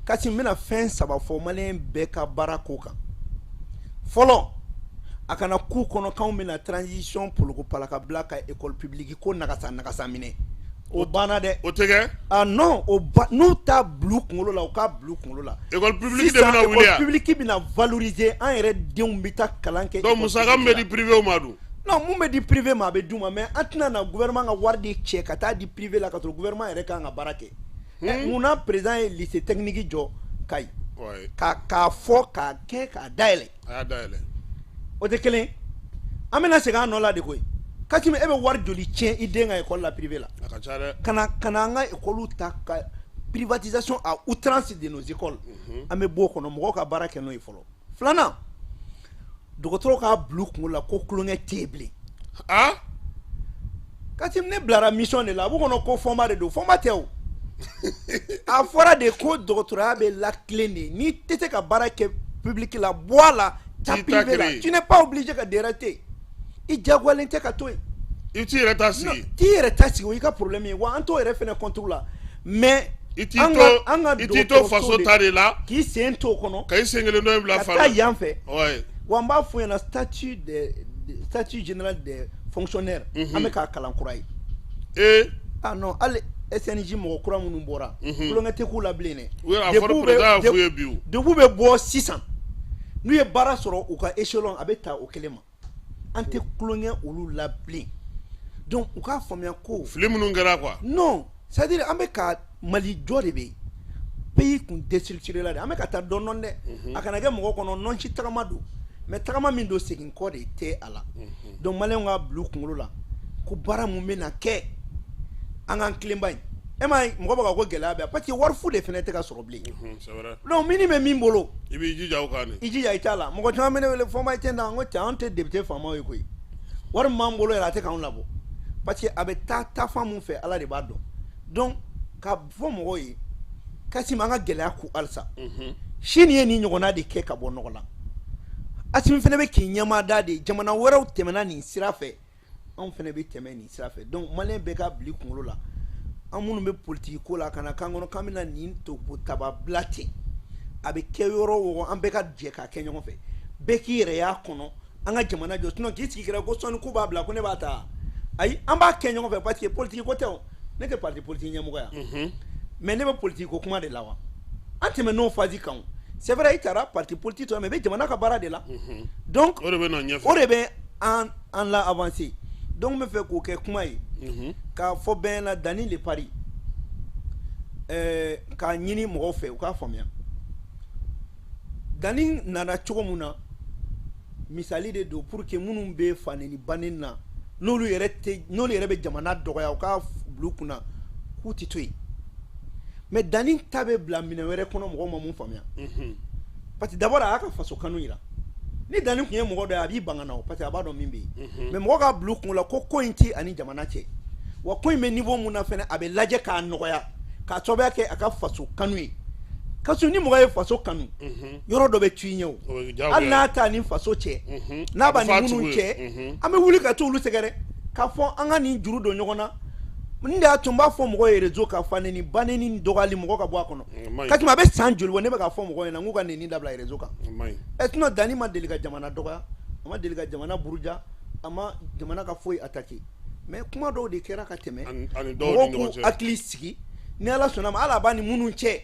Kasi, n bɛna fɛn 3 fɔ maliyɛn bɛɛ ka baara ko kan. Fɔlɔ, a kana k'u kɔnɔ k'anw bɛna transition poloko palaka bila ka école publique ko nagasa nagasa minɛ. O banna dɛ. O tɛ kɛ. Ah non, o ba n'u t'a bila u kunkolo la, u k'a bila u kunkolo la. École publique de bɛna wuli yan. École publique bɛna valoriser, an yɛrɛ denw bɛ taa kalan kɛ. Donc musaka min bɛ di privé ma dun? Non, mun bɛ di privé ma, a bɛ d'u ma, mais an tɛna na gouvernement ka wari de cɛ ka taa di privé la ka sɔrɔ gouvernement yɛrɛ kan ka baara kɛ. Munna président ye lycée technique jɔ Kayi? K'a fɔ k'a kɛ k'a dayɛlɛ. A y'a dayɛlɛ. O tɛ kelen ye. An bɛna segin an nɔ la de koyi. Kasimi, e bɛ wari joli tiɲɛ i den ka école la privé la? A ka ca dɛ. Ka na an ka école ta ka privatisation à outrance de nos écoles. An bɛ bɔ o kɔnɔ, mɔgɔw ka baara kɛ n'o ye fɔlɔ. Filanan, dɔgɔtɔrɔ k'a bila u kunkolo la ko tulonkɛ tɛ yen bilen. Ah? Kasimi, ne bilara mission de la, a b'u kɔnɔ ko Fɔnba de don, Fɔnba tɛ o. A fɔra de ko dɔgɔtɔrɔya bɛ latilen de, n'i tɛ se ka baara kɛ public la, bɔ a la, taa privé la. Tu n'es pas obligé ka de rester. I diyagoyalen tɛ ka to yen. I t'i yɛrɛ ta sigi. T'i yɛrɛ ta sigi, o y'i ka problème ye, wa an t'o yɛrɛ fɛnɛ contre la, mais. I t'i to, i t'i to faso ta de la. K'i sen t'o kɔnɔ. Ka i sen kelen dɔ in bila fan. Ka taa yan fɛ. Wa n b'a f'u ɲɛna, statut général des fonctionnaires. An bɛ k'a kalan kura ye. Ee. Ah non, hali SNJ mɔgɔ kura minnu bɔra. Tulonkɛ tɛ k'u la bilen dɛ. Oui, a fɔra président y'a f'u ye bi o. Debu bɛ bɔ sisan, n'u ye baara sɔrɔ u ka échelon, a bɛ ta o kelen ma. An tɛ tulonkɛ olu la bilen, donc u k'a faamuya ko. Fili minnu kɛra quoi. Non, c'est à dire an bɛ ka Mali jɔ de bɛ yen. Pays kun déstructuré la de, an bɛ ka taa dɔɔnin dɔɔnin dɛ. A kana kɛ mɔgɔ kɔnɔ nɔnci tagama don, mais tagama min don, segin kɔ de tɛ a la. Donc maliyɛnw ka bila u kunkolo la ko baara mun bɛ na kɛ, an k'an tilenba in. E m'a ye, mɔgɔ bɛ ka ko gɛlɛya bɛ yan parce que wari fu de fana tɛ ka sɔrɔ bilen. C'est vrai. Donc min bɛ min bolo. I b'i jija o kan de. I jija i t'a la. Mɔgɔ caman bɛ ne wele, Fɔnba i tɛ na, n ko cɛ, anw tɛ député faamaw ye koyi. Wari min b'an bolo yɛrɛ, a tɛ k'anw labɔ parce que a bɛ taa taafan mun fɛ, Ala de b'a dɔn. Donc ka fɔ mɔgɔw ye, Kasimi, an ka gɛlɛya ku halisa. Sini ye nin ɲɔgɔnna de kɛ ka bɔ nɔgɔ la. Asimi fana bɛ k'i ɲɛmaa da de, jamana wɛrɛw tɛmɛna nin sira fɛ, anw fana bɛ tɛmɛ nin sira fɛ. Donc maliyɛn bɛɛ ka bila i kunkolo la, an minnu bɛ politiki ko la, ka na k'an kɔnɔ k'an bɛna nin tobo taba bila ten, a bɛ kɛ yɔrɔ o yɔrɔ, an bɛɛ ka jɛ k'a kɛ ɲɔgɔn fɛ, bɛɛ k'i yɛrɛ y'a kɔnɔ, an ka jamana jɔ. Sinon k'i sigi kɛrɛ ko sɔnni k'u b'a bila ko ne b'a ta, ayi, an b'a kɛ ɲɔgɔn fɛ parce que politique ko tɛ o. Ne tɛ parti politique ɲɛmɔgɔ ya, mais ne bɛ politique ko kuma de la wa. An tɛmɛ n'o phase kan o. C'est vrai, i taara parti politique tɔ, mais i bɛ jamana ka baara de la. Donc o de bɛ na ɲɛfɛ. O de bɛ an la avancer. Donc n bɛ fɛ k'o kɛ kuma ye k'a fɔ bɛɛ ɲɛna, Dani le pari, k'a ɲini mɔgɔw fɛ u k'a faamuya. Dani nana cogo mun na, misali de don pour que minnu bɛ faneni bannen na, n'olu yɛrɛ tɛ, n'olu yɛrɛ bɛ jamana dɔgɔya, u k'a bila u kunna k'u tɛ to yen. Mais Dani ta bɛ bila minɛn wɛrɛ kɔnɔ, mɔgɔw ma mun faamuya. Parce que d'abord, a y'a ka faso kanu yira. Ni Dani tun ye mɔgɔ dɔ ye, a b'i ban ka na o, parce que a b'a dɔn min bɛ yen. Mais mɔgɔ k'a bila u kun la ko ko in tɛ ani jamana cɛ, wa ko in bɛ niveau mun na fɛnɛ, a bɛ lajɛ k'a nɔgɔya k'a sababuya kɛ a ka faso kanu ye. Kassim, ni mɔgɔ ye faso kanu, yɔrɔ dɔ bɛ tu i ɲɛ o. Hali n'a t'a ni faso cɛ, n'a b'a ni minnu cɛ, an bɛ wuli ka t'olu sɛgɛrɛ k'a fɔ an ka nin juru don ɲɔgɔn na. Nin de y'a to n b'a fɔ mɔgɔw ye réseau kan, fa neni, ba neni ni dɔgɔyali mɔgɔ ka bɔ a kɔnɔ. Kassim, a bɛ san joli bɔ ne bɛ k'a fɔ mɔgɔw ɲɛna n k'u ka neni dabila réseau kan. Ɛ sinon Dani ma deli ka jamana dɔgɔya, a ma deli ka jamana buruja, a ma jamana ka foyi attaquer. Mais kuma dɔw de kɛra ka tɛmɛ, mɔgɔw k'u hakili sigi. Ni Ala sɔnna ma, hali a b'a ni minnu cɛ,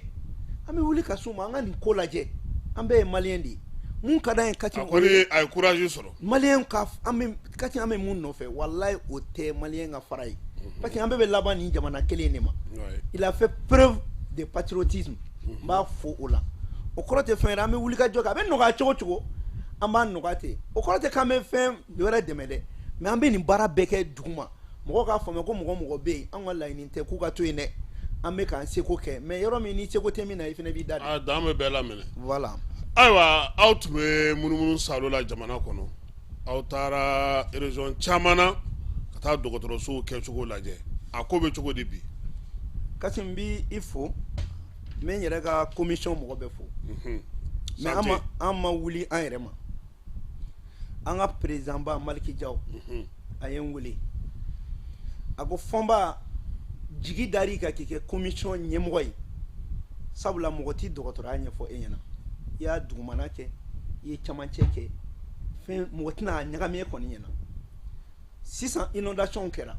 an bɛ wuli ka s'u ma, an ka nin ko lajɛ. An bɛɛ ye maliyɛn de ye. Mun ka d'an ye Kassim, a kɔni a ye courage sɔrɔ. Maliyɛn ka an bɛ Kassim, an bɛ mun nɔfɛ, walayi o tɛ maliyɛn ka fara ye. Parce que an bɛɛ bɛ laban nin jamana kelen de ma. Il a fait preuve de patriotisme. N b'a fo o la. O kɔrɔ tɛ fɛn wɛrɛ, an bɛ wuli ka jɔ kɛ. A bɛ nɔgɔya cogo cogo, an b'a nɔgɔya ten. O kɔrɔ tɛ k'an bɛ fɛn wɛrɛ dɛmɛ dɛ, mais an bɛ nin baara bɛɛ kɛ duguma. Mɔgɔw k'a faamuya ko mɔgɔ mɔgɔ bɛ yen, an ka laɲini tɛ k'u ka to yen dɛ. An bɛ k'an seko kɛ, mais yɔrɔ min ni seko tɛ min na, i fana b'i da de. A dan bɛ bɛɛ la minɛ. Voilà. Ayiwa, aw tun bɛ munumunu salo la jamana kɔnɔ, aw taara région caman na ka taa dɔgɔtɔrɔsow kɛcogo lajɛ, a ko bɛ cogo di bi? Kassim, n b'i fo, n bɛ n yɛrɛ ka commission mɔgɔ bɛɛ fo. Mais an ma wuli an yɛrɛ ma. An ka président ba Maliki Diaw, a ye n wele, a ko Fɔnba, jigi dar'i kan k'i kɛ commission ɲɛmɔgɔ ye, sabula mɔgɔ tɛ dɔgɔtɔrɔya ɲɛfɔ e ɲɛna, i y'a dugumana kɛ, i ye camancɛ kɛ, fɛn mɔgɔ tɛna a ɲagami e kɔni ɲɛna. Sisan inondation kɛra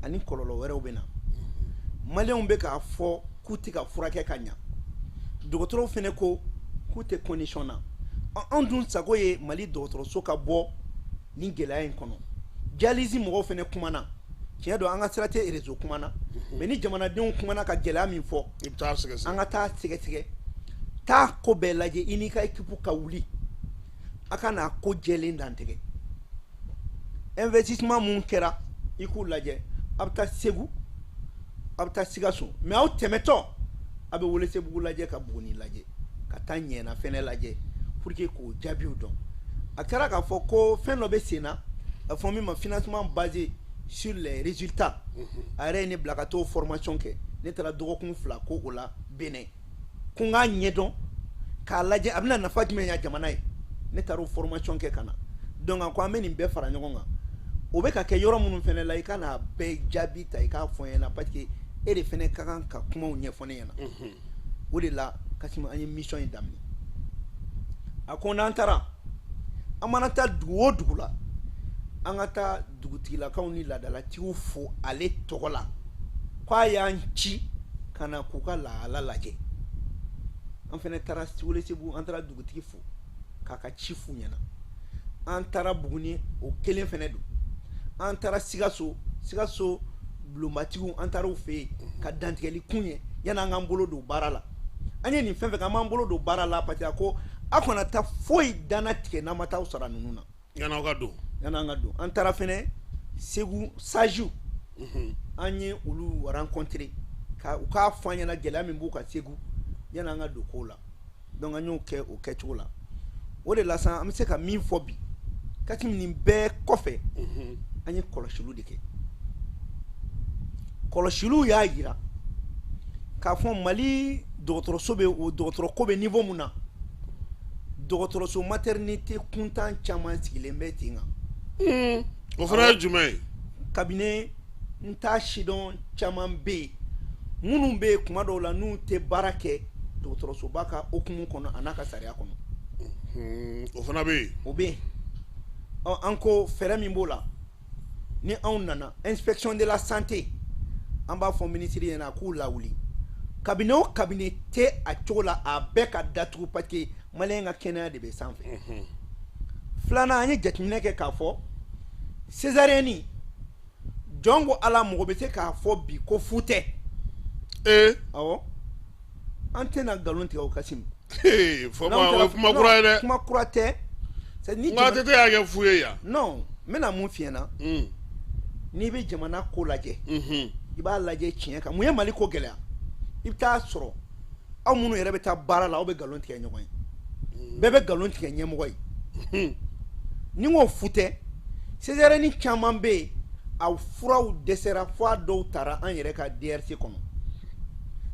ani kɔlɔlɔ wɛrɛw bɛ na, maliyɛnw bɛ k'a fɔ k'u tɛ ka furakɛ ka ɲa, dɔgɔtɔrɔw fɛnɛ ko k'u tɛ condition na. Anw dun sago ye Mali dɔgɔtɔrɔso ka bɔ nin gɛlɛya in kɔnɔ. Dialyse mɔgɔw fɛnɛ kumana, tiɲɛ don an ka sira tɛ réseau kumana, mais ni jamanadenw kumana ka gɛlɛya min fɔ, an ka taa sɛgɛsɛgɛ, taa ko bɛɛ lajɛ, i n'i ka équipe ka wuli, a ka n'a ko jɛlen dantigɛ. Investissement mun kɛra, i k'u lajɛ. A bɛ taa Segu, a bɛ taa Sikaso, mais aw tɛmɛtɔ a bɛ Welesebugu lajɛ, ka Buguni lajɛ, ka taa Ɲɛna fɛnɛ lajɛ, pour que k'o jaabiw dɔn. A kɛra k'a fɔ ko fɛn dɔ bɛ sen na, a fɔ min ma financement basé sur les résultats. A yɛrɛ ye ne bila ka t'o formation kɛ. Ne taara dɔgɔkun 2 ko o la Benin, ko n k'a ɲɛdɔn k'a lajɛ a bɛna nafa jumɛn ɲa jamana ye. Ne taara o formation kɛ ka na. Donc a ko an bɛ nin bɛɛ fara ɲɔgɔn kan, o bɛ ka kɛ yɔrɔ minnu fɛnɛ la, i ka n'a bɛɛ jaabi ta, i k'a fɔ n ɲɛna, parce que e de fɛnɛ ka kan ka kumaw ɲɛfɔ ne ɲɛna. O de la Kassim, an ye mission in daminɛ. A ko n'an taara, an mana taa dugu o dugu la, an ka taa dugutigilakaw ni laadalatigiw fo ale tɔgɔ la, k'a y'an ci ka na k'u ka lahala lajɛ. An fɛnɛ taara Welesebugu, an taara dugutigi fo k'a ka ci f'u ɲɛna. An taara Buguni, o kelen fɛnɛ don. An taara Sikaso, Sikaso bulonbatigiw, an taara u fɛ yen ka dantigɛli kun ye yanni an k'an bolo don baara la. An ye nin fɛn fɛn kɛ, an b'an bolo don baara la, parce que a ko aw kana taa foyi danna tigɛ n'an ma taa aw sara ninnu na. Yan'aw ka don. Yan'an ka don. An taara fɛnɛ Segu sages, an ye olu rencontrer ka u k'a fɔ an ɲɛna gɛlɛya min b'u kan Segu, yan'an ka don ko la. Donc an y'o kɛ o kɛcogo la. O de la sisan an bɛ se ka min fɔ bi, Kassim, nin bɛɛ kɔfɛ, an ye kɔlɔsiliw de kɛ. Kɔlɔsiliw y'a yira k'a fɔ Mali dɔgɔtɔrɔso bɛ o dɔgɔtɔrɔ ko bɛ niveau mun na, dɔgɔtɔrɔso maternité kuntan caman sigilen bɛ ten kan. O fana ye jumɛn ye? Cabinet n t'a sidɔn caman bɛ yen minnu bɛ yen kuma dɔw la n'u tɛ baara kɛ dɔgɔtɔrɔsoba ka hukumu kɔnɔ a n'a ka sariya kɔnɔ. O fana bɛ yen. O bɛ yen. Ɔ, an ko fɛɛrɛ min b'o la, ni anw nana inspection de la santé, an b'a fɔ minisiri ɲɛna a k'u lawuli, cabinet o cabinet tɛ a cogo la, a bɛɛ ka datugu, parce que maliyɛn ka kɛnɛya de bɛ sanfɛ. Filanan, an ye jateminɛ kɛ k'a fɔ césarienne, jɔn ko Ala, mɔgɔ bɛ se k'a fɔ bi ko fu tɛ. Awɔ, an tɛna nkalon tigɛ o Kassim. Fɔma, o ye kuma kura ye dɛ. Kuma kura tɛ. Ni n ko ATT y'a kɛ fu ye yan. Non, n bɛna mun f'i ɲɛna. N'i bɛ jamana ko lajɛ, i b'a lajɛ tiɲɛ kan. Mun ye Mali ko gɛlɛya? I bɛ taa sɔrɔ aw minnu yɛrɛ bɛ taa baara la, aw bɛ nkalon tigɛ ɲɔgɔn ye, bɛɛ bɛ nkalon tigɛ ɲɛmɔgɔ ye. Ni n ko fu tɛ, césarienne caman bɛ yen, a furaw dɛsɛra fo a dɔw taara an yɛrɛ ka DRC kɔnɔ.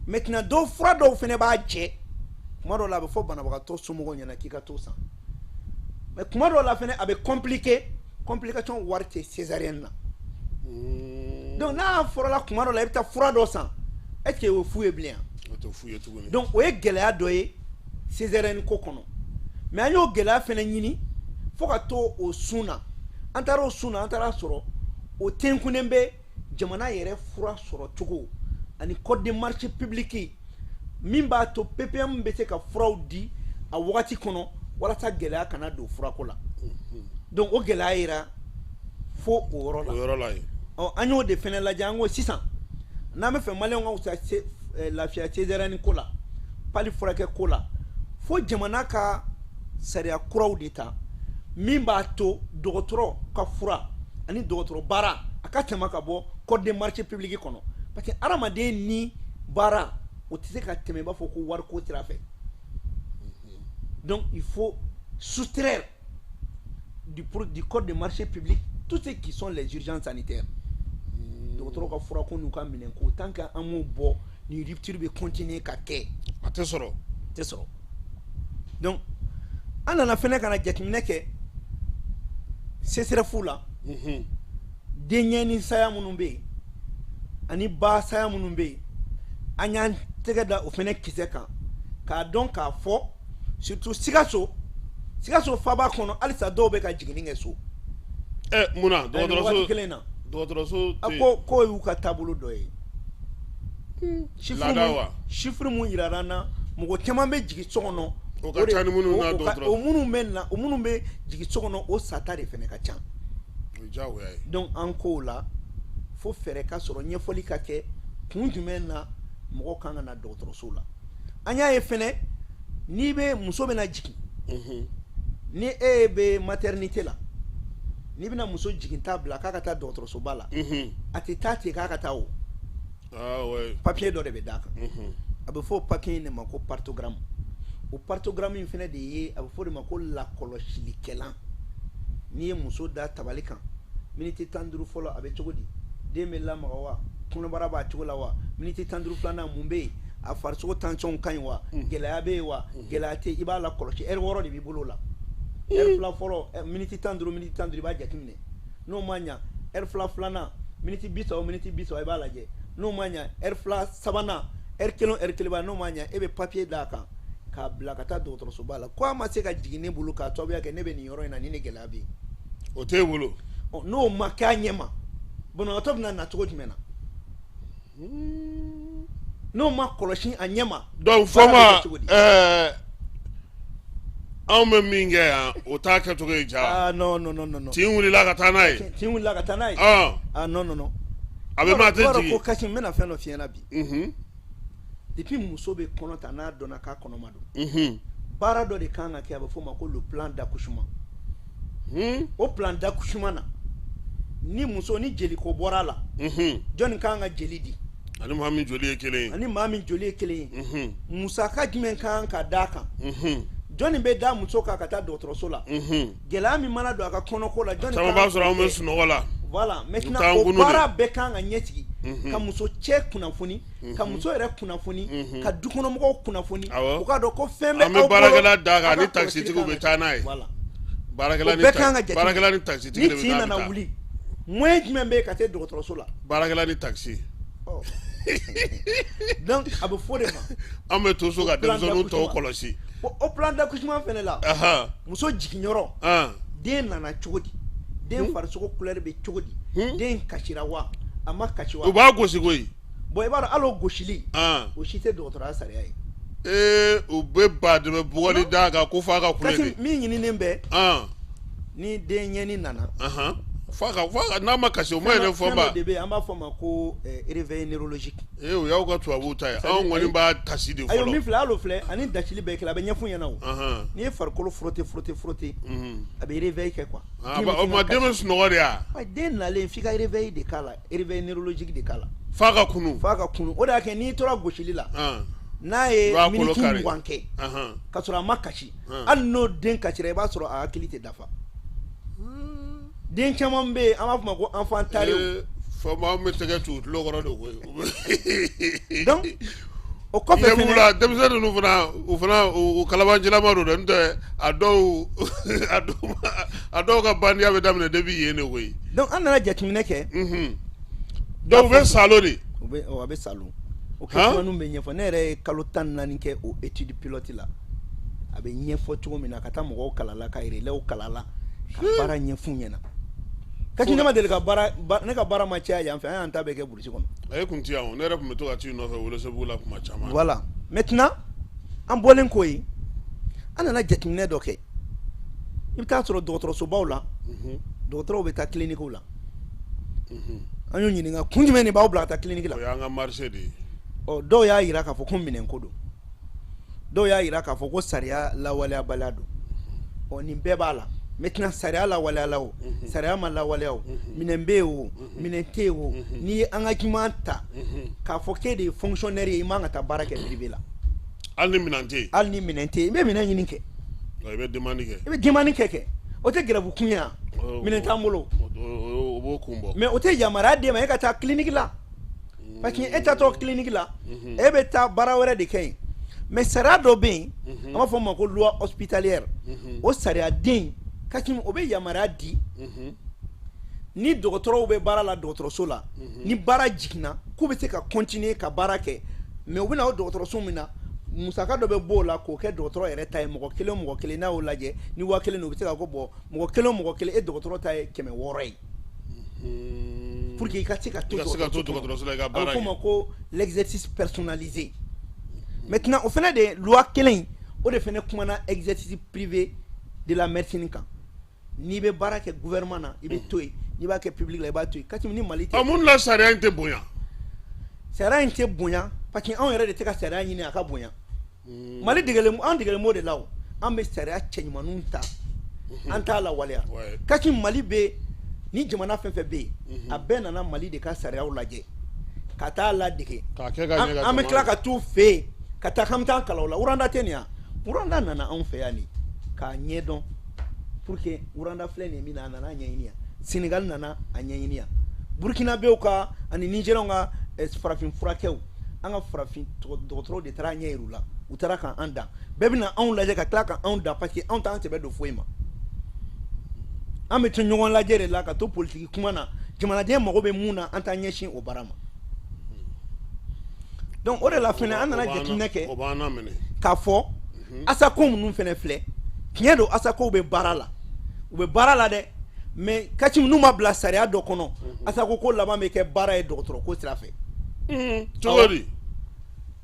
Maintenant dɔw fura dɔw fana b'a jɛ. Tuma dɔw la, a bɛ fɔ banabagatɔ somɔgɔw ɲɛna k'i ka t'o san. Mais tuma dɔw la fɛnɛ, a bɛ compliqué, complication wari tɛ césarienne na. Donc n'a fɔra tuma dɔw la i bɛ taa fura dɔ san, est ce que o ye fu ye bilen O tɛ fu ye tuguni. Donc o ye gɛlɛya dɔ ye césarienne ko kɔnɔ. Mais an y'o gɛlɛya fɛnɛ ɲini fo ka to o sun na. An taara o sun na, an taara sɔrɔ o tenkunnen bɛ jamana yɛrɛ fura sɔrɔ cogo ani code de marché public min b'a to PPM bɛ se ka furaw di a wagati kɔnɔ walasa gɛlɛya kana don furako la. Donc o gɛlɛya yera fo o yɔrɔ la. O yɔrɔ la yen. Ɔ, an y'o de fɛnɛ lajɛ. An ko sisan, n'an bɛ fɛ maliyɛnw ka wusa lafiya césarienne ko la, pali furakɛ ko la, fo jamana ka sariya kuraw de ta min b'a to dɔgɔtɔrɔ ka fura ani dɔgɔtɔrɔ baara a ka tɛmɛ ka bɔ code de marché public kɔnɔ, parce que hadamaden ni baara, o tɛ se ka tɛmɛ i b'a fɔ ko wariko sira fɛ. Donc il faut soustraire du code de marché public tout ce qui sont les urgences sanitaires, dɔgɔtɔrɔ ka furako n'u ka minɛnko. Tant que an m'o bɔ, ni rupture bɛ continuer ka kɛ. A tɛ sɔrɔ. Tɛ sɔrɔ. Donc an nana fɛnɛ ka na jateminɛ kɛ CSRéf la, denɲɛni saya minnu bɛ yen ani ba saya minnu bɛ yen. An y'an tɛgɛ da o fɛnɛ kisɛ kan k'a dɔn k'a fɔ surtout Sikaso, Sikaso faaba kɔnɔ, halisa dɔw bɛ ka jiginni kɛ so. Ɛ, mun na? Dɔgɔtɔrɔso kelen na. Dɔgɔtɔrɔso A ko k'o y'u ka taabolo dɔ ye. Laada wa? Chiffre mun yirara an na, mɔgɔ caman bɛ jigin so kɔnɔ. O ka ca ni minnu na dɔgɔtɔrɔ. O minnu bɛ na, o minnu bɛ jigin so kɔnɔ, o sata de fɛnɛ ka ca. O ye diyagoya ye. Donc an k'o la fo fɛɛrɛ ka sɔrɔ, ɲɛfɔli ka kɛ kun jumɛn na mɔgɔ kan ka na dɔgɔtɔrɔso la. An y'a ye fɛnɛ, n'i bɛ muso bɛna jigin, ni e bɛ maternité la, n'i bɛna muso jigin ta bila k'a ka taa dɔgɔtɔrɔsoba la, a tɛ taa ten k'a ka taa o. Ah ouais. Papier dɔ de bɛ d'a kan. A bɛ fɔ o papier in de ma ko partogramme. O partogramme in fɛnɛ de ye, a bɛ fɔ o de ma ko lakɔlɔsilikɛlan. N'i ye muso da tabali kan, miniti 15 fɔlɔ, a bɛ cogo di? Den bɛ lamaga wa? Kɔnɔbara b'a cogo la wa? Miniti 15 filanan, mun bɛ yen? A farisogo tension ka ɲi wa? Gɛlɛya bɛ yen wa? Gɛlɛya tɛ? I b'a lakɔlɔsi. Ɛri 6 de b'i bolo o la. Ɛri 2 fɔlɔ, miniti 15, miniti 15, i b'a jateminɛ. N'o ma ɲa, ɛri 2 filanan, miniti 30, miniti 30, i b'a lajɛ. N'o ma ɲa, ɛri 2 sabanan, ɛri 1 o ɛri 1 b'a, n'o ma ɲa, e bɛ papier d'a kan k'a bila ka taa dɔgɔtɔrɔsoba la ko a ma se ka jigin ne bolo k'a sababuya kɛ ne bɛ nin yɔrɔ in na, ni ne gɛlɛya bɛ yen. O t'e bolo. N'o ma kɛ a ɲɛ ma, banabagatɔ bɛna na cogo jumɛn na n'o ma kɔlɔsi a ɲɛ ma? Donc fɔma, ɛɛ, anw bɛ min kɛ yan, o t'a kɛcogo ye ja. Ah non, non, non, non. Tin wulila ka taa n'a ye. Tin wulila ka taa n'a ye. Ah non, non, non. A bɛ maa tɛ jigin. Ko kasi, n bɛna fɛn dɔ f'i ɲɛna bi. Depuis muso bɛ kɔnɔ ta, n'a dɔnna k'a kɔnɔma don, baara dɔ de kan ka kɛ, a bɛ f'o ma ko le plan d'accouchement. O plan d'accouchement na, ni muso ni jeliko bɔra a la, jɔnni kan ka jeli di? Ani maa min joli ye kelen ye. Ani maa min joli ye kelen ye. Musaka jumɛn kan ka d'a kan? Jɔnni bɛ da muso kan ka taa dɔgɔtɔrɔso la? Gɛlɛya min mana don a ka kɔnɔko la, jɔnni? Caman b'a sɔrɔ anw bɛ sunɔgɔ la. Voilà. Maintenant, o baara bɛɛ kan ka ɲɛsigi ka muso cɛ kunnafoni, ka muso yɛrɛ kunnafoni, ka dukɔnɔmɔgɔw kunnafoni, u k'a dɔn ko fɛn bɛ aw bolo. An bɛ baarakɛla d'a kan, ani takisitigiw bɛ taa n'a ye. Voilà. Baarakɛla ni kan ka baarakɛla ni takisitigi de bɛ taa. Ni tin nana wuli, moyen jumɛn bɛ yen ka se dɔgɔtɔrɔso la? Baarakɛla ni takisi. Donc a bɛ fɔ o de ma. An bɛ to so ka denmisɛnninw tɔw kɔlɔsi. O plan d'accouchement fɛnɛ la, muso jiginyɔrɔ, den nana cogo di? Den farisogo couleur bɛ cogo di? Den kasira wa? A ma kasi wa? U b'a gosi koyi. Bon, i b'a dɔn, hali o gosili, o si tɛ dɔgɔtɔrɔya sariya ye. Ee, u bɛ ba de bɛ bugɔli d'a kan ko f'a ka kule de. Min ɲininen bɛ, ni den ɲɛni nana, f'a ka n'a ma kasi, o ma yɛrɛ fɔ ba. Fɛn dɔ de bɛ yen, an b'a fɔ o ma ko réveil neurologique. Ee, o y'aw ka tubabuw ta ye, anw kɔni b'a tasi de fɔlɔ. Ayi, o min filɛ, hali o filɛ, ani dasili bɛɛ kelen, a bɛ ɲɛf'u ɲɛna o. N'i ye farikolo frotter, frotter, frotter, a bɛ réveil kɛ quoi. O ma den bɛ sunɔgɔ de wa? Den nalen, f'i ka réveil de k'a la, réveil neurologique de k'a la. F'a ka kunu. F'a ka kunu. O de y'a kɛ n'i tora gosili la, n'a ye miniti 20 kɛ ka sɔrɔ a ma kasi, hali n'o den kasira, i b'a sɔrɔ a hakili tɛ dafa. Den caman bɛ yen, an b'a fɔ ma ko enfant taré. Faama, anw bɛ tɛgɛ tu tulo kɔrɔ de koyi. Donc O kɔfɛ fɛnɛ la denmisɛnnin ninnu fana u fana u kalabancilama don dɛ, n'o tɛ a dɔw ka bandiya bɛ daminɛ depuis yen de koyi. Donc an nana jateminɛ kɛ. Donc u bɛ Salo de. U bɛ a bɛ Salo. O kɛcogoninw bɛ ɲɛfɔ. Ne yɛrɛ ye kalo 14 kɛ o étude pilote la. A bɛ ɲɛfɔ cogo min na ka taa mɔgɔw kala la, ka relais kala la, ka baara ɲɛf'u ɲɛna. Kati ne ma deli ka baara, ne ka baara ma caya yan fɛ, an y'an ta bɛɛ kɛ burusi kɔnɔ. A ye kun ti yan, ne yɛrɛ tun bɛ to ka t'i nɔfɛ Welesebugu la kuma caman. Voilà, maintenant an bɔlen kɔ yen, an nana jateminɛ dɔ kɛ. I bɛ taa sɔrɔ dɔgɔtɔrɔsobaw la, dɔgɔtɔrɔw bɛ taa clinique la. An y'u ɲininka kun jumɛn de b'aw bila ka taa clinique la. O y'an ka marché de ye. Ɔ dɔw y'a jira k'a fɔ ko minɛnko don, dɔw y'a jira k'a fɔ ko sariya lawaleyabaliya don. Ɔ nin bɛɛ b'a la. Maintenant sariya lawaleyala o, sariya ma lawaleya o, minɛn bɛ yen o, minɛn tɛ yen o, n'i ye engagement ta k'a fɔ k'e de ye fonctionnaire ye, i man ka taa baara kɛ privé la. Hali ni minɛn tɛ yen. Hali ni minɛn tɛ yen, i bɛ minɛn ɲini kɛ. I bɛ demande kɛ. I bɛ demande kɛ. O tɛ grève kun ye wa? Minɛn t'an bolo. O b'o kun bɔ. Mais o tɛ yamaruya d'e ma e ka taa clinique la. Parce que e taatɔ clinique la, e bɛ taa baara wɛrɛ de kɛ yen. Mais sariya dɔ bɛ yen, an b'a fɔ o ma ko loi hospitalière. O sariya den Kasimu, o bɛ yamaruya di ni dɔgɔtɔrɔw bɛ baara la dɔgɔtɔrɔso la, ni baara jiginna k'u bɛ se ka continuer ka baara kɛ, mais u bɛ na o dɔgɔtɔrɔso min na, musaka dɔ bɛ bɔ o la k'o kɛ dɔgɔtɔrɔ yɛrɛ ta ye. Mɔgɔ kelen o mɔgɔ kelen, n'a y'o lajɛ ni 1000 don, u bɛ se ka ko bɔn mɔgɔ kelen o mɔgɔ kelen, e dɔgɔtɔrɔ ta ye 600 ye. Pour que i ka se ka to dɔgɔtɔrɔso la i ka baara kɛ. A bɛ f'o ma ko l'exercice personnalisé. Maintenant o fana de loi kelen in, o de fana kumana exercice privé de la médecine kan. N'i bɛ baara kɛ gouvernement na, i bɛ to yen, n'i b'a kɛ public la, i b'a to yen. Kasimu, ni Mali tɛ. Mun la sariya in tɛ bonya? Sariya in tɛ bonya parce que anw yɛrɛ de tɛ ka sariya ɲini a ka bonya. Mali degelen, an degelen b'o de la o. An bɛ sariya cɛɲumaninw ta, an t'a lawaleya. Kasimu, Mali bɛ ni jamana fɛn fɛn bɛ yen, a bɛɛ nana Mali de ka sariyaw lajɛ ka taa ladege. An bɛ tila ka t'u fɛ yen ka taa k'an bɛ taa kalan o la. Rwanda tɛ nin yan. Rwanda nana anw fɛ yan de k'a ɲɛdɔn pour que Rwanda filɛ nin ye min na, a nana a ɲɛɲini yan. Sénégal nana a ɲɛɲini yan. Burkinabéw ka ani Nigériens ka farafin furakɛw, an ka farafin dɔgɔtɔrɔw de taara ɲɛ yir'u la. U taara k'an dan. Bɛɛ bɛna anw lajɛ ka tila k'anw dan parce que anw t'an sɛbɛ don foyi ma. An bɛ to ɲɔgɔn lajɛ de la ka to politiki kuma na. Jamanaden mago bɛ mun na, an t'an ɲɛsin o baara ma. Donc o de la fɛnɛ an nana jateminɛ kɛ k'a fɔ ASACO ninnu fɛnɛ filɛ, tiɲɛ don ASACO bɛ baara la, u bɛ baara la dɛ, mais Kasimu, n'u ma bila sariya dɔ kɔnɔ, ASACO ko laban bɛ kɛ baara ye dɔgɔtɔrɔ ko sira fɛ. Cogo di?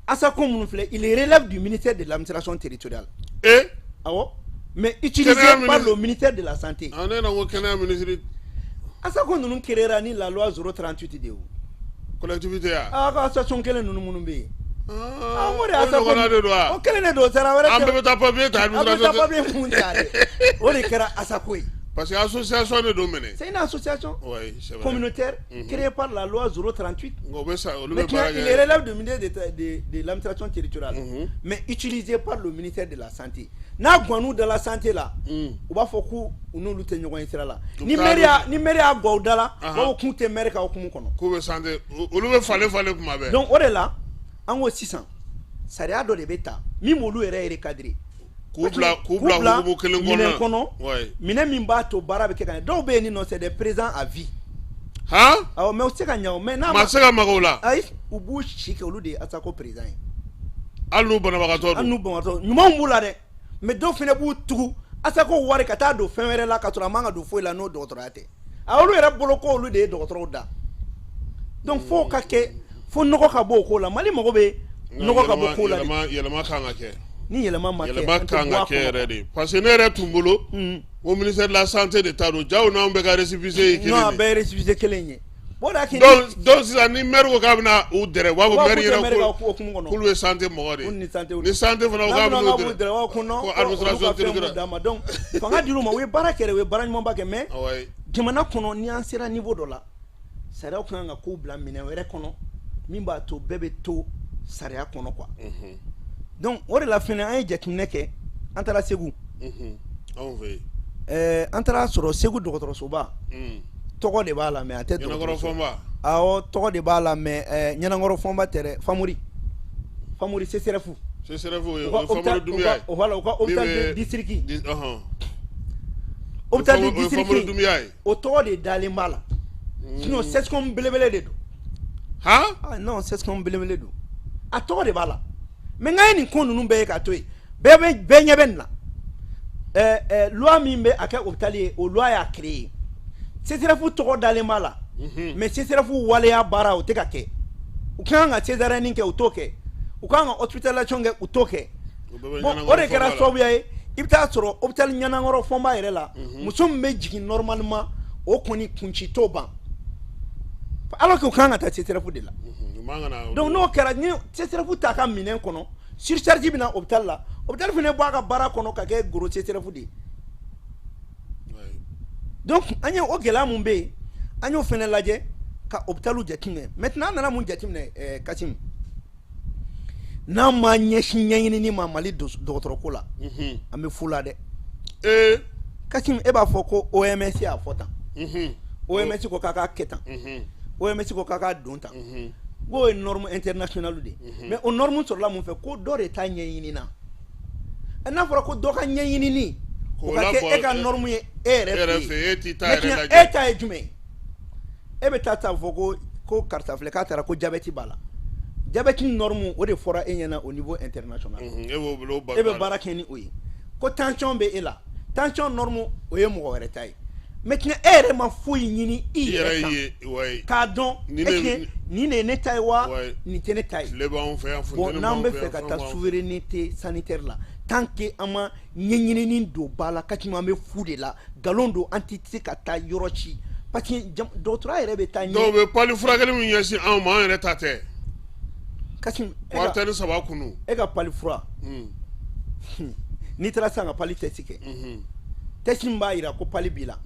ASACO minnu filɛ, il relève du ministère de l'administration territoriale. Eh? Awɔ, mais utilisé par le ministère de la santé. Ah, ne ko kɛnɛya ministre. ASACO ninnu créera ni la loi 038 de ye o. Collectivité ya. Ah, ka association kelen ninnu minnu bɛ yen. Ah, o de ASACO de don wa? O kelen de don, sara wɛrɛ tɛ. An bɛɛ bɛ taa papier ta administration. An bɛ taa papier mun ta dɛ. O de kɛra ASACO ye. Parce que association de don minɛ. C'est une association. Oui, c'est vrai. Communautaire créée par la loi 038. O bɛ sa olu bɛ Maintenant, baara il kɛ. relève du ministère de l'administration territoriale, mais utilisé par le ministère de la santé. N'a guwan'u da la santé la, u b'a fɔ k'u n'olu tɛ ɲɔgɔn ye sira la. Ni maire y'a gwa u da la, u b'a fɔ k'u tɛ maire ka hukumu kɔnɔ. K'u bɛ santé, olu bɛ falen falen kuma bɛɛ. Donc o de la, an ko sisan sariya dɔ de bɛ ta min b'olu yɛrɛ recadrer. K'u bila hukumu kelen kɔnɔ. Minɛn min b'a to baara bɛ kɛ ka ɲɛ. Dɔw bɛ yen nɔ, c'est des présents à vie. Han? Awɔ, mais u tɛ se ka ɲɛ o, mais n'a ma se ka maga o la. Ayi, u b'u si kɛ, olu de ye ASACO président ye. Hali n'u banabagatɔ don. Hali n'u banabagatɔ ɲumanw b'u la dɛ, mais dɔw fana b'u tugu ASACO wari ka taa don fɛn wɛrɛ la ka sɔrɔ a man ka don foyi la n'o dɔgɔtɔrɔya tɛ. A olu yɛrɛ bolo ko olu de ye dɔgɔtɔrɔw da. Donc f'o ka kɛ, fo nɔgɔ ka bɔ o ko la. Mali mago bɛ nɔgɔ ka bɔ ko la de. Yɛlɛma kan ka kɛ. Ni yɛlɛma ma kɛ, yɛlɛma kan ka kɛ yɛrɛ de. Parce que ne yɛrɛ tun bolo, ko ministère de la santé de ta don, jaw n'anw bɛɛ ka récépissé ye kelen ye. Non, a bɛɛ ye récépissé kelen ye. Bon, donc sisan ni maire ko k'a bɛna u dɛrɛ, u b'a fɔ maire yɛrɛ k'olu ye santé mɔgɔ de ye. Ni santé fana ko k'a bɛn'u dɛrɛ, ko administration territoriale. Donc fanga dir'u ma, u ye baara kɛ dɛ, u ye baara ɲumanba kɛ, mais jamana kɔnɔ ni an sera niveau dɔ la, sariyaw kan ka kow bila minɛn wɛrɛ kɔnɔ min b'a to bɛɛ bɛ to sariya kɔnɔ quoi. Donc o de la fɛnɛ an ye jateminɛ kɛ, an taara Segu. Anw fɛ yen. An taara sɔrɔ Segu dɔgɔtɔrɔsoba. Tɔgɔ de b'a la mais a tɛ dɔgɔtɔrɔso. Ɲɛnakɔrɔ Fɔnba. Awɔ, tɔgɔ de b'a la mais Ɲɛnakɔrɔ Fɔnba tɛ dɛ, Famori. Famori CSRéf. CSRéf, o ye Famori Dunbiya ye. Voilà, u ka hôpital de district, hôpital de district. Famori Dunbiya ye. O tɔgɔ de dalen b'a la, sinon CSCOM belebele de don. Han? Ah non, CSCOM belebele don, a tɔgɔ de b'a la. Mais n k'an ye nin ko ninnu bɛɛ ye k'a to yen, bɛɛ bɛ, bɛɛ ɲɛ bɛ nin na. Ɛɛ loi min bɛ a kɛ hôpital ye, o loi y'a créé. CSRéf tɔgɔ dalen b'a la, mais CSRéf waleya baara o tɛ ka kɛ. U kan ka césarienne kɛ, u t'o kɛ. U kan ka hospitalisation kɛ, u t'o kɛ. Bon, o de kɛra sababuya ye, i bɛ taa sɔrɔ hôpital Ɲanankɔrɔ Fɔnba yɛrɛ la, muso min bɛ jigin normalement, o kɔni kunci t'o ban, alors que u kan ka taa CSRéf de la. Donc n'o kɛra, ni CSRéf t'a ka minɛn kɔnɔ, surcharge bɛ na hôpital la. Hôpital fana bɔ a ka baara kɔnɔ ka kɛ gros CSRéf de ye. Donc an ye o gɛlɛya mun bɛ yen, an y'o fana lajɛ ka hôpital jateminɛ. Maintenant, an nana mun jateminɛ? Kasim, n'an ma ɲɛsin ɲɛɲinini ma Mali dɔgɔtɔrɔko la, an bɛ fu la dɛ. Kasim, e b'a fɔ ko OMS y'a fɔ tan, OMS ko k'a k'a kɛ tan, OMS ko k'a k'a don tan, k'o ye norme internationale de ye. Mais o norme sɔrɔla mun fɛ? Ko dɔ de ta ɲɛɲini na. N'a fɔra ko dɔ ka ɲɛɲinini o ka kɛ e ka norme ye e yɛrɛ fɛ yen, maintenant e ta ye jumɛn ye? E bɛ taa ta fɔ ko karisa filɛ, k'a taara ko diabète b'a la. Diabète norme, o de fɔra e ɲɛna au niveau international, e bɛ baara kɛ ni o ye. Ko tension bɛ e la, tension norme, o ye mɔgɔ wɛrɛ ta ye. Maintenant, e yɛrɛ ma foyi ɲini i yɛrɛ kan k'a dɔn est-ce que nin de ye ne ta ye wa nin tɛ ne ta ye. Bon, n'an bɛ fɛ ka taa souveraineté sanitaire la, tant que an ma ɲɛɲinini don ba la, Katimu, an bɛ fu de la, nkalon don, an tɛ se ka taa yɔrɔ si, parce que dɔgɔtɔrɔya yɛrɛ bɛ taa ɲɛ. Dɔw bɛ palu furakɛli min ɲɛsin anw ma, an yɛrɛ ta tɛ. Kasimu, 13 kunu. E ka palu fura, n'i taara sisan ka palu test kɛ, test min b'a jira ko palu b'i la,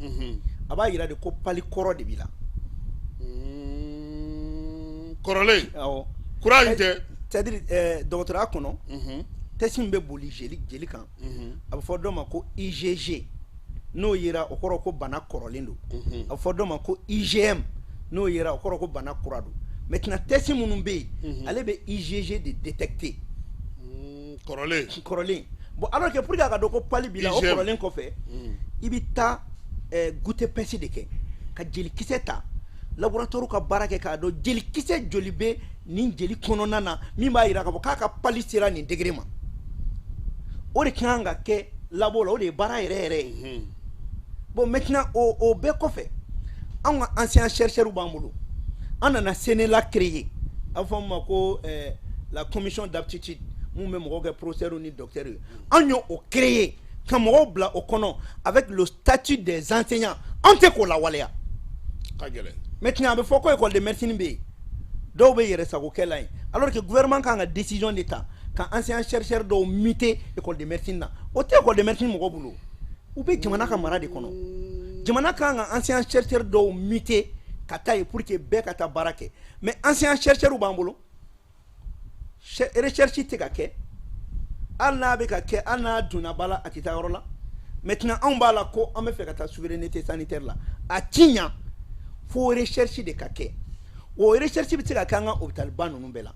a b'a jira de ko palu kɔrɔ de b'i la. Kɔrɔlen. Awɔ. Kura in tɛ. C'est à dire, dɔgɔtɔrɔya kɔnɔ, test min bɛ boli jeli kan, a bɛ fɔ dɔ ma ko IgG. N'o yera, o kɔrɔ ko bana kɔrɔlen don. A bɛ fɔ dɔ ma ko IgM. N'o yera, o kɔrɔ ko bana kura don. Maintenant, test minnu bɛ yen, ale bɛ IgG de détecter. Kɔrɔlen. Kɔrɔlen. Bon, alors que pour que a ka dɔn ko palu b'i la, o kɔrɔlen kɔfɛ, i bɛ taa goutte épaisse de kɛ ka jelikisɛ ta, laboratoire ka baara kɛ k'a dɔn jelikisɛ joli bɛ nin jeli kɔnɔna na, min b'a jira k'a fɔ k'a ka palu sera nin degré ma. O de kan ka kɛ labo la, o de ye baara yɛrɛ yɛrɛ ye. Bon, maintenant, o bɛɛ kɔfɛ, anw ka anciens chercheurs b'an bolo. An nana CNLA créer, a bɛ fɔ min ma ko la commission d'aptitude, mun bɛ mɔgɔw kɛ professeur ni docteur ye. An y'o créer ka mɔgɔw bila o kɔnɔ avec le statut des enseignants. An tɛ k'o lawaleya. Ka gɛlɛn. Maintenant, a bɛ fɔ ko école de médecine bɛ yen, dɔw bɛ yɛrɛ sagokɛ la yen, alors que gouvernement kan ka décision de ta ka anciens chercheurs dɔw muter école de médecine na. O tɛ école de médecine mɔgɔw bolo, u bɛ jamana ka mara de kɔnɔ. Jamana kan ka anciens chercheurs dɔw muter ka taa yen pour que bɛɛ ka taa baara kɛ. Mais anciens chercheurs b'an bolo, recherche tɛ ka kɛ. Hali n'a bɛ ka kɛ, hali n'a donna ba la, a tɛ taa yɔrɔ la. Maintenant, anw b'a la ko an bɛ fɛ ka taa souveraineté sanitaire la, a ti ɲa fo recherche de ka kɛ. O recherche bɛ se ka kɛ an ka hôpital ba ninnu bɛɛ la.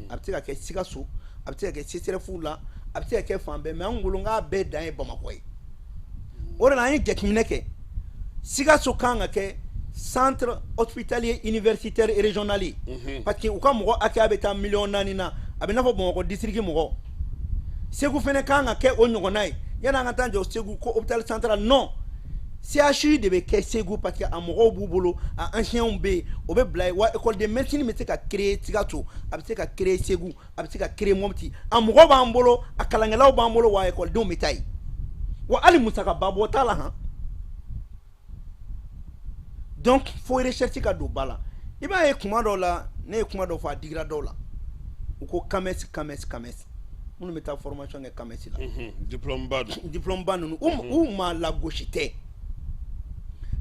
A bɛ se ka kɛ Sikaso, a bɛ se ka kɛ CSRéf la, a bɛ se ka kɛ fan bɛɛ. Mais anw bolo, n k'a bɛɛ dan ye Bamakɔ ye. O de la, an ye jateminɛ kɛ, Sikaso kan ka kɛ centre hospitalier universitaire régional ye, parce que u ka mɔgɔ hakɛya bɛ taa 4 miliyɔn na, a bɛ n'a fɔ Bamakɔ district mɔgɔ. Segu fana kan ka kɛ o ɲɔgɔnna ye. Yanni an ka taa jɔ Segu ko hôpital central, non, CHU de bɛ kɛ Segu, parce que a mɔgɔw b'u bolo, a anciens bɛ yen, o bɛ bila yen. Wa école de médecine bɛ se ka créer Sikaso, a bɛ se ka créer Segu, a bɛ se ka créer Mopti. A mɔgɔw b'an bolo, a kalankɛlaw b'an bolo, wa école bɛ taa yen. Wa hali musakaba bɔ t'a la han. Donc fo recherche ka don ba la. I b'a ye, kuma dɔw la, ne ye kuma dɔw fɔ, a digira dɔw la, u ko CAMES, CAMES, CAMES, minnu bɛ taa formation kɛ CAMES la. Diplôme ba don. Diplôme ba ninnu, u ma lagosi tɛ.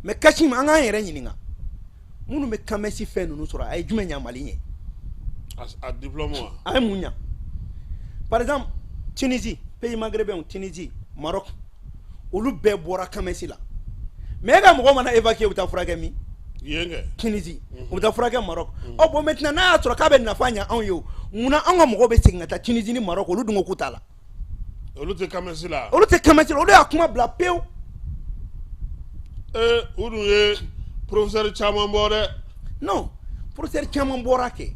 Mais Kasim, an k'an yɛrɛ ɲininka, minnu bɛ CAMES fɛn ninnu sɔrɔ, a ye jumɛn ɲa Mali ɲɛ? A diplôme wa? A ye mun ɲa? Par exemple, Tunisie, pays maghrébin, Tunisie, Maroc, olu bɛɛ bɔra CAMES la. Mais e ka mɔgɔ mana évacuer, u bɛ taa furakɛ min? Yen kɛ. Tunisie, u bɛ taa furakɛ Maroc. Ɔ bon, maintenant n'a y'a sɔrɔ k'a bɛ nafa ɲɛ anw ye, o munna anw ka mɔgɔw bɛ segin ka taa Tunisie ni Maroc? Olu dun ko k'u t'a la. Olu tɛ CAMES la. Olu tɛ CAMES la, olu y'a kuma bila pewu. Ee, u dun ye professeur caman bɔ dɛ. Non, professeur caman bɔra kɛ,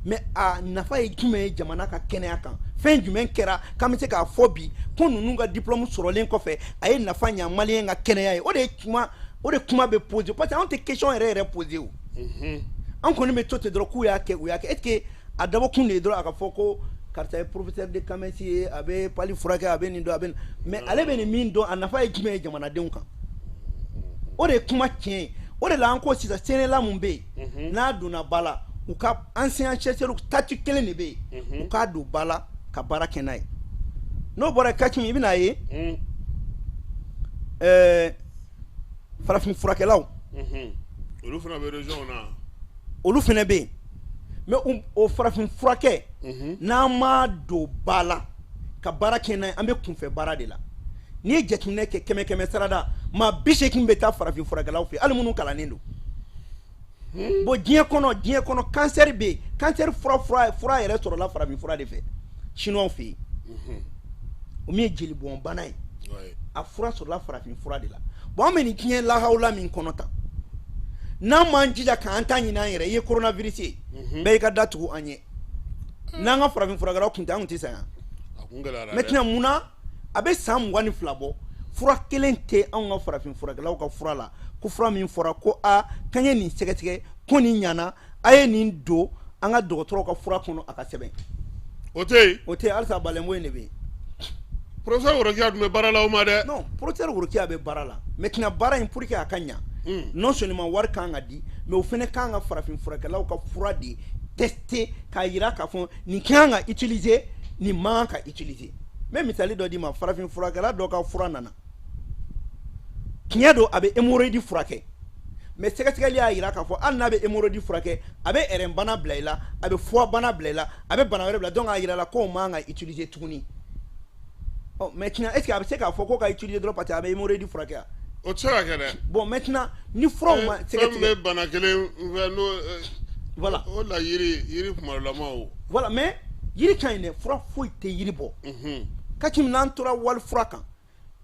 mais a nafa ye jumɛn ye jamana ka kɛnɛya kan? Fɛn jumɛn kɛra k'an bɛ se k'a fɔ bi ko ninnu ka diplôme sɔrɔlen kɔfɛ, a ye nafa ɲa maliyɛn ka kɛnɛya ye? O de ye kuma, o de kuma bɛ poser, parce que anw tɛ question yɛrɛ yɛrɛ poser. O an kɔni bɛ to ten dɔrɔn k'u y'a kɛ, u y'a kɛ. Est ce que a dabɔ kun de ye dɔrɔn a ka fɔ ko karisa ye professeur de CAMES ye, a bɛ palu furakɛ, a bɛ nin dɔn, a bɛ nin, mais ale bɛ nin min dɔn, a nafa ye jumɛn ye jamanadenw kan? O de ye kuma tiɲɛ ye. O de la an ko sisan, CNLA mun bɛ yen, n'a donna ba la, u ka enseignant chercheur statut kelen de bɛ yen, u k'a don ba la ka baara kɛ n'a ye. N'o bɔra Kacimi, i bɛn'a ye farafin furakɛlaw. Olu fana bɛ région na. Olu fana bɛ yen, mais o farafin furakɛ, n'an m'a don ba la ka baara kɛ n'a ye, an bɛ kunfɛ baara de la. N'i ye jateminɛ kɛ, kɛmɛ kɛmɛ sarada, maa 80 bɛ taa farafin furakɛlaw fɛ, hali minnu kalannen don. Bon, diɲɛ kɔnɔ, cancer bɛ yen, cancer fura yɛrɛ sɔrɔla farafin fura de fɛ, chinois fɛ yen. O min ye jelibɔn bana ye, a fura sɔrɔla farafin fura de la. Bon, an bɛ nin diɲɛ lahawula min kɔnɔ tan, n'an m'an jija k'an ta ɲini an yɛrɛ i ye, coronavirus ye, bɛɛ y'i ka da tugu an ɲɛ. N'an ka farafin furakɛlaw tun tɛ, an tun tɛ sa yan. Maintenant, munna a bɛ san 22 bɔ, fura kelen tɛ anw ka farafin furakɛlaw ka fura la, ko fura min fɔra ko aa, k'an ye nin sɛgɛsɛgɛ, ko nin ɲana, a ye nin don an ka dɔgɔtɔrɔw ka fura kɔnɔ, a ka sɛbɛn? O tɛ yen. O tɛ yen halisa, balenbo in de bɛ yen. Professeur Worokiya tun bɛ baara la o ma dɛ. Non, professeur Worokiya bɛ baara la. Maintenant, baara in, pour que a ka ɲa, non seulement wari kan ka di, mais o fana kan ka farafin furakɛlaw ka fura de tester k'a yira k'a fɔ nin kan ka utiliser, nin man kan ka utiliser. N bɛ misali dɔ d'i ma. Farafin furakɛla dɔ ka fura nana, tiɲɛ don, a bɛ hémorroïde furakɛ, mais sɛgɛsɛgɛli y'a yira k'a fɔ hali n'a bɛ hémorroïde furakɛ, a bɛ rein bana bila i la, a bɛ foie bana bila i la, a bɛ bana wɛrɛ bila. Donc a yira la k'o man kan ka utiliser tuguni. Ɔ maintenant, est ce que a bɛ se k'a fɔ ko ka utiliser dɔrɔn parce que a bɛ hémorroïde furakɛ? O tɛ se ka kɛ dɛ. Bon, maintenant, ni furaw ma sɛgɛsɛgɛ, fɛn bɛ bana kelen fɛ n'o. Voilà. O la yiri kumalama o. Voilà, mais yiri ka ɲi dɛ, fura foyi tɛ yiri bɔ. Kacimi, n'an tora wali fura kan,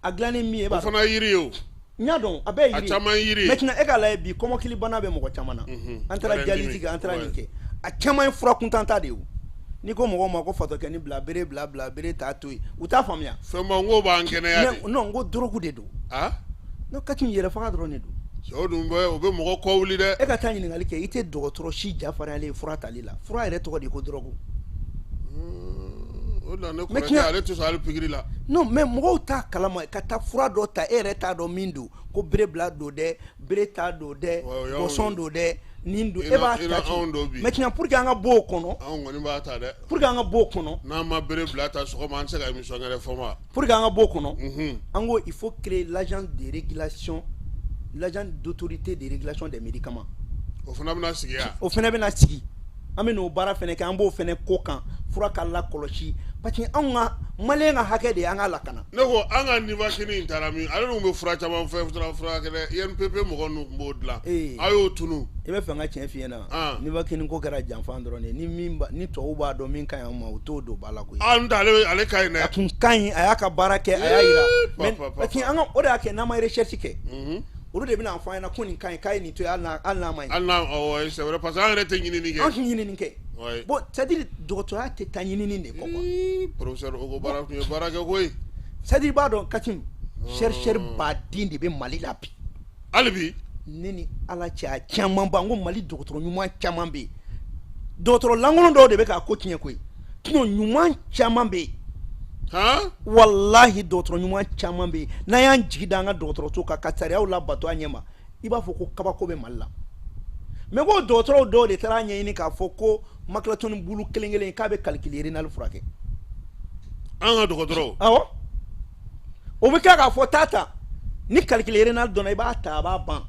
a dilannen min ye, e b'a O fana yiri ye o. N y'a dɔn, a bɛɛ ye yiri. A caman ye yiri ye. Maintenant, e k'a lajɛ bi, kɔmɔkili bana bɛ mɔgɔ caman na. An taara dialyse kɛ, an taara nin kɛ, a caman ye fura kuntan ta de ye. O n'i ko mɔgɔw ma ko fatɔkɛni bila, bere bila, bila bere ta to yen, u t'a faamuya. Fɛnba, n ko b'an kɛnɛya de. Non, n ko drogue de don. Ah. Non, Kacimi, yɛrɛ faga dɔrɔn de don. Cɛw dun bɛ, o bɛ mɔgɔ kɔ wuli dɛ. E ka taa ɲininkali kɛ, i tɛ dɔgɔtɔrɔ si jafariyalen ye fura tali la. Fura yɛrɛ tɔgɔ de ko drogue. O de la ne kɔrɔkɛ, ale tɛ sɔn hali pikiri la. Non, mais mɔgɔw t'a kalama ka taa fura dɔ ta, e yɛrɛ t'a dɔn min don, ko bere bila don dɛ, bere ta don dɛ, bɔsɔn don dɛ, nin don, e b'a ta ten. Maintenant, pour que an ka bɔ o kɔnɔ, Anw kɔni b'a ta dɛ. Pour que an ka bɔ o kɔnɔ, N'an ma bere bila ta sɔgɔma, an tɛ se ka émission kɛ dɛ, Fɔnba. Pour que an ka bɔ o kɔnɔ, an ko il faut créer l'agence de régulation, l'agence d'autorité de régulation des médicaments. O fana bɛna sigi yan. O fana bɛna sigi, an bɛ n'o baara fana kɛ, an b'o fana ko kan, fura ka lakɔlɔsi, parce que anw ka maliyɛn ka hakɛ de ye an ka lakana. Ne ko an ka Nivaquine in taara min? Ale dun bɛ fura caman fɛn furakɛ dɛ. INPP mɔgɔ ninnu tun b'o dilan. A y'o tunu. I bɛ fɛ n ka tiɲɛ f'i ɲɛna, Nivaquine ko kɛra janfa dɔrɔn de ye. Ni min ni tubabuw b'a dɔn min ka ɲi an ma, u t'o don ba la koyi. Ah, n tɛ ale ka ɲi dɛ. A tun ka ɲi, a y'a ka baara kɛ, a y'a yira, mais parce que an ka o de y'a kɛ n'an ma recherche kɛ, olu de bɛna fɔ an ɲɛna ko nin ka ɲi, k'a ye nin to yen, hali n'a ma ɲi. Hali n'a, awɔ, c'est vrai, parce que an yɛrɛ tɛ ɲinini kɛ. An tɛ ɲinini kɛ. Bon, c'est à dire dɔgɔtɔrɔya tɛ taa ɲinini de kɔ quoi. Professeur Ogo baara tun ye baara kɛ koyi. C'est à dire i b'a dɔn Kacim, chercheur baden de bɛ Mali la bi. Hali bi. Ne ni Ala cɛ, a caman ba, n ko Mali dɔgɔtɔrɔ ɲuman caman bɛ yen, dɔgɔtɔrɔ lankolon dɔw de bɛ k'a ko tiɲɛ koyi, sinon ɲuman caman bɛ yen. Walahi, dɔgɔtɔrɔ ɲuman caman bɛ yen. N'an y'an jigi da an ka dɔgɔtɔrɔso kan ka sariyaw labato an ɲɛ ma, i b'a fɔ ko kabako bɛ Mali la. Mais ko dɔgɔtɔrɔw dɔw de taara ɲɛɲini k'a fɔ ko makilatɔni bulu kelen kelen k'a bɛ calcul rénal furakɛ. An ka dɔgɔtɔrɔw. Awɔ, o bɛ kɛ k'a fɔ taa ta ni calcul rénal dɔnna, i b'a ta, a b'a ban.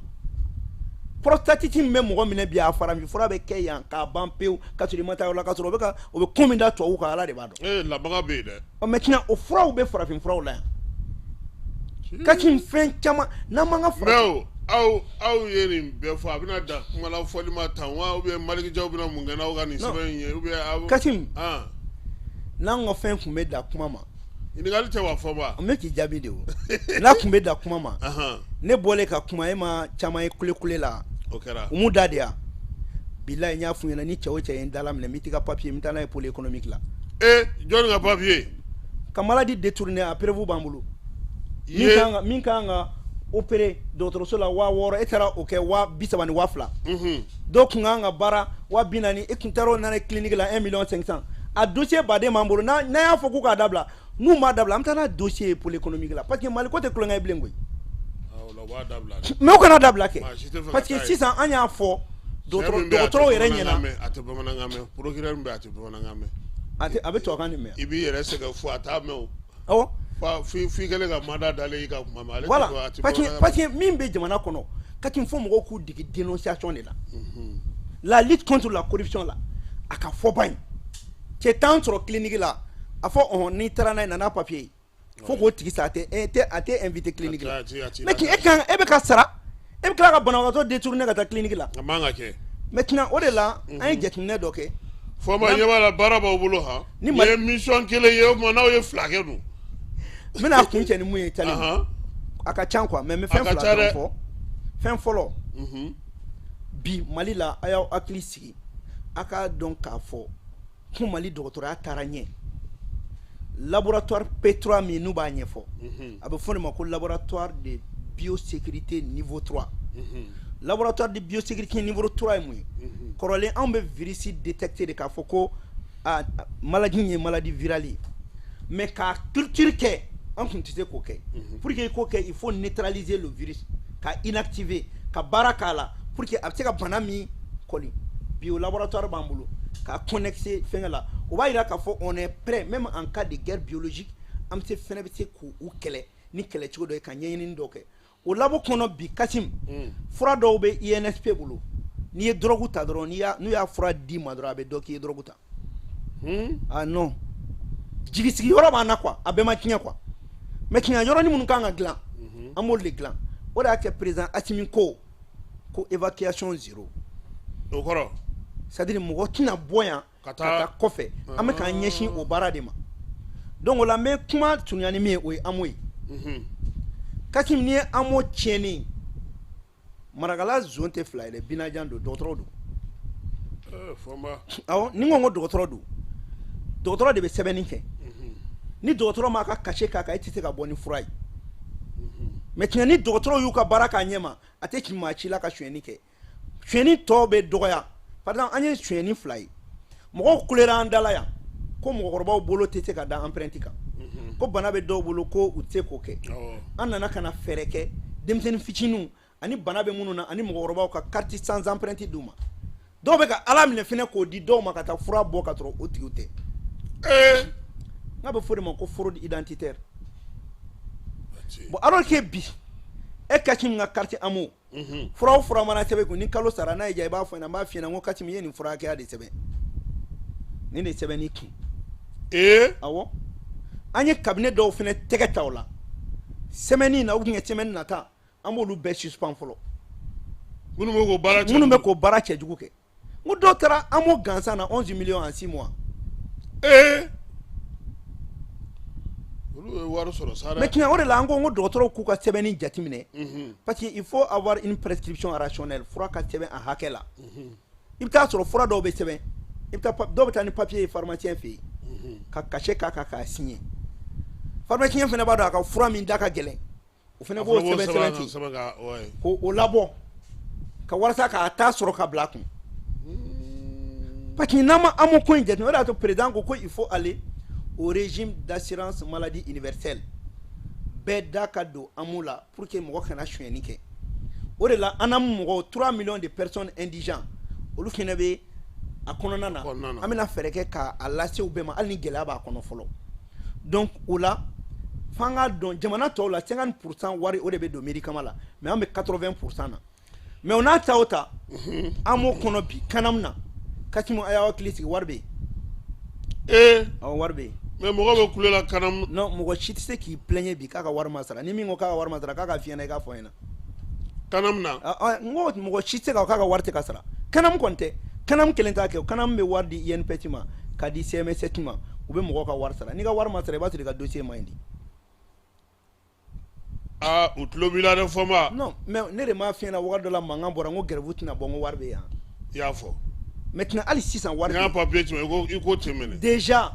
Prostatite min bɛ mɔgɔ minɛ bi, a farafin fura bɛ kɛ yan k'a ban pewu, ka sɔrɔ i ma taa yɔrɔ la, ka sɔrɔ o bɛ ka o bɛ ko min da tubabuw kan, Ala de b'a dɔn. Ee, lamaga bɛ yen dɛ. Ɔ maintenant, o furaw bɛ farafin furaw la yan. Kacim, fɛn caman n'an m'an ka Mais o Aw ye nin bɛɛ fɔ, a bɛna dan kumala fɔli ma tan wa, ou bien Maliki Jaw bɛna mun kɛ n'aw ka nin sɛbɛn in ye, ou bien aw Kasim, n'an ka fɛn tun bɛ dan kuma ma. Ɲininkali tɛ wa, Fɔnba? N bɛ k'i jaabi de o. N'a tun bɛ dan kuma ma, ne bɔlen ka kuma, e ma caman ye kule kule la. O kɛra. U m'u da de yan. Bilayi, n y'a f'u ɲɛna, ni cɛ o cɛ ye n dala minɛ, n bɛ t'i ka papier, n bɛ taa n'a ye pôle économique la. E, jɔnni ka papier? Ka maladie détourner, a preuve b'an bolo. Min kan ka opérer dɔgɔtɔrɔso la 6000, e taara o kɛ 32 ni 2000. Dɔw tun kan ka baara 40,000, e tun taara o nana clinique la 1 million 500. A dossier baden b'an bolo. N'an y'a fɔ k'u k'a dabila, n'u m'a dabila, an bɛ taa n'a dossier ye pôle économique la, parce que Mali ko tɛ tulonkɛ ye bilen koyi. Mais u kana dabila kɛ, parce que sisan an y'a fɔ dɔgɔtɔrɔw yɛrɛ ɲɛna. A tɛ bamanankan mɛn. Procureur bɛ, a tɛ bamanankan mɛn. A tɛ, a bɛ tubabukan de mɛn. I b'i yɛrɛ sɛgɛn fo a t'a mɛn o. Awɔ. F'i kɛlen ka mandat dalen i ka kuma mɛn. Ale. Voilà, parce que min bɛ jamana kɔnɔ, ka tin fo mɔgɔw k'u dege dénonciation de la. La lutte contre la corruption la, a ka fɔ ba in cɛ t'an sɔrɔ clinique la, a fɔ ɔhɔn, n'i taara n'a ye, na n'a papier ye, fo k'o tigi sa, a tɛ invité clinique la. Mais e kan, e bɛ ka sara, e bɛ tila ka banabagatɔ détourner ka taa clinique la. A man ka kɛ. Maintenant, o de la an ye jateminɛ dɔ kɛ. Fɔnba, ɲɛ b'a la, baara b'aw bolo han. Ni ye mission kelen ye, o tuma n'aw ye fila kɛ dun? N bɛna kun cɛ ni mun ye, Tali, a ka ca quoi, mais n bɛ fɛn fila dɔrɔn fɔ. Fɛn fɔlɔ, bi Mali la, a y'aw hakili sigi, a k'a dɔn k'a fɔ ko Mali dɔgɔtɔrɔya taara ɲɛ. Laboratoire P3 min n'u b'a ɲɛfɔ, a bɛ fɔ de ma ko laboratoire de biosécurité niveau 3. Laboratoire de biosécurité niveau 3 ye mun ye? Kɔrɔlen, anw bɛ virus détecter de k'a fɔ ko a maladie ye maladie virale ye, mais k'a culture kɛ, an tun tɛ se k'o kɛ. Pour que i k'o kɛ, il faut neutraliser le virus, ka inactiver, ka baara k'a la pour que a bɛ se ka bana min kɔli. Bi, o laboratoire b'an bolo k'a connecter fɛnkɛ la. O b'a yira k'a fɔ on est prêt même en cas de guerre biologique. An bɛ se fɛnɛ, bɛ se k'u kɛlɛ ni kɛlɛcogo dɔ ye, ka ɲɛɲinini dɔ kɛ o labo kɔnɔ. Bi, Kasim, fura dɔw bɛ INSP bolo. N'i ye drogue ta dɔrɔn, n'u y'a fura d'i ma dɔrɔn, a bɛ dɔn k'i ye drogue ta. Ah non, jigisigi yɔrɔ b'an na quoi, a bɛɛ ma tiɲɛ quoi. Mais tiɲɛ yɔrɔnin minnu kan ka dilan, an b'olu de dilan. O de y'a kɛ président Assimi ko évacuation zéro. O kɔrɔ? C'est à dire mɔgɔ tɛna bɔ yan ka taa kɔfɛ. An bɛ k'an ɲɛsin o baara de ma. Donc o la, n bɛ kuma surunya ni min ye, o ye AMO ye. Kasim, n'i ye AMO tiɲɛnen, Marakala zone tɛ fila ye dɛ, Binajan don, dɔgɔtɔrɔ don. Awɔ, ni n ko dɔgɔtɔrɔ don, dɔgɔtɔrɔ de bɛ sɛbɛnni kɛ. Ni dɔgɔtɔrɔ m'a ka cachet k'a kan, e tɛ se ka bɔ ni fura ye. Maintenant, ni dɔgɔtɔrɔw y'u ka baara k'a ɲɛ ma, a tɛ ci maa ci la ka sonyɛni kɛ, sonyɛni tɔ bɛ dɔgɔya. Par exemple, an ye sonyɛni fila ye, mɔgɔw kulera an da la yan ko mɔgɔkɔrɔbaw bolo tɛ se ka da empreinte kan, ko bana bɛ dɔw bolo, ko u tɛ se k'o kɛ. An nana ka na fɛɛrɛ kɛ, denmisɛnnin fitininw ani bana bɛ minnu na ani mɔgɔkɔrɔbaw, ka carte sans empreinte d'u ma. Dɔw bɛ ka ala minɛ fɛnɛ k'o di dɔw ma ka taa fura bɔ ka sɔrɔ o tigiw tɛ. N'a bɛ fɔ o de ma ko fraude identitaire. Bon, alors que bi, e Kasim ka carte AMO, fura o fura mana sɛbɛn kun, ni kalo sara, n'a ye diya, i b'a fɔ n ɲɛna, n b'a f'i ɲɛna, n ko Kasim, i ye nin fura hakɛya de sɛbɛn, nin de sɛbɛnni kun. Awɔ, an ye cabinet dɔw fɛnɛ tɛgɛ ta o la semaine in na, ou bien semaine nata, an b'olu bɛɛ suspend fɔlɔ. Minnu bɛ k'o baara. Minnu bɛ k'o baara cɛjugu kɛ. N ko dɔw taara AMO gansan na 11 millions en 6 mois. Olu ye wari sɔrɔ sa dɛ. Maintenant, o de la an ko dɔgɔtɔrɔw k'u ka sɛbɛnni jateminɛ, parce que il faut avoir une prescription rationnelle. Fura ka sɛbɛn a hakɛ la. I bɛ taa sɔrɔ fura dɔw bɛ sɛbɛn, i bɛ taa, dɔw bɛ taa ni papier ye pharmacien fɛ yen ka cachet k'a kan k'a signer. Pharmacien fana b'a dɔn a ka fura min da ka gɛlɛn, o fana b'o sɛbɛn ten k'o o labɔ ka walasa k'a ta sɔrɔ ka bila a kun, parce que n'an ma AMO ko in jateminɛ, o de y'a to président ko il faut aller au régime d'assurance maladie universelle, bɛɛ da ka don AMO la pour que mɔgɔ kana sonyɛni kɛ. O de la ANAM mɔgɔw, 3 millions de personnes indigents, olu fana bɛ a kɔnɔna na. An bɛna fɛɛrɛ kɛ k'a lase u bɛɛ ma, hali ni gɛlɛya b'a kɔnɔ fɔlɔ. Donc o la, f'an k'a dɔn, jamana tɔw la, 50% wari o de bɛ don médicament la, mais an bɛ 80% na. Mais o n'a ta o ta, an b'o kɔnɔ bi CANAM na. Kasimu, a y'aw hakili sigi, wari bɛ yen. Awɔ, wari bɛ yen. Mais mɔgɔ bɛ kule la CANAM. Non, mɔgɔ si tɛ se k'i plaigner bi k'a ka wari ma sara. Ni min ko k'a ka wari ma sara, k'a ka f'i ɲɛna, i k'a fɔ n ɲɛna. CANAM na. N ko mɔgɔ si tɛ se k'a ka wari tɛ ka sara. CANAM kɔni tɛ, CANAM kelen t'a kɛ. CANAM bɛ wari di INPS ma k'a di CMSS ma, u bɛ mɔgɔw ka wari sara. N'i ka wari ma sara, i b'a sɔrɔ i ka dossier ma ɲi di. Aa, u tulo b'i la dɛ, Fɔnba. Non, mais ne de m'a f'i ɲɛna wagati dɔ la, mankan bɔra, n ko grève tɛna bɔ, n ko wari bɛ yan. I y'a fɔ. Maintenant, hali sisan wari N y'a papier ci ma, i ko ten minɛ. Déjà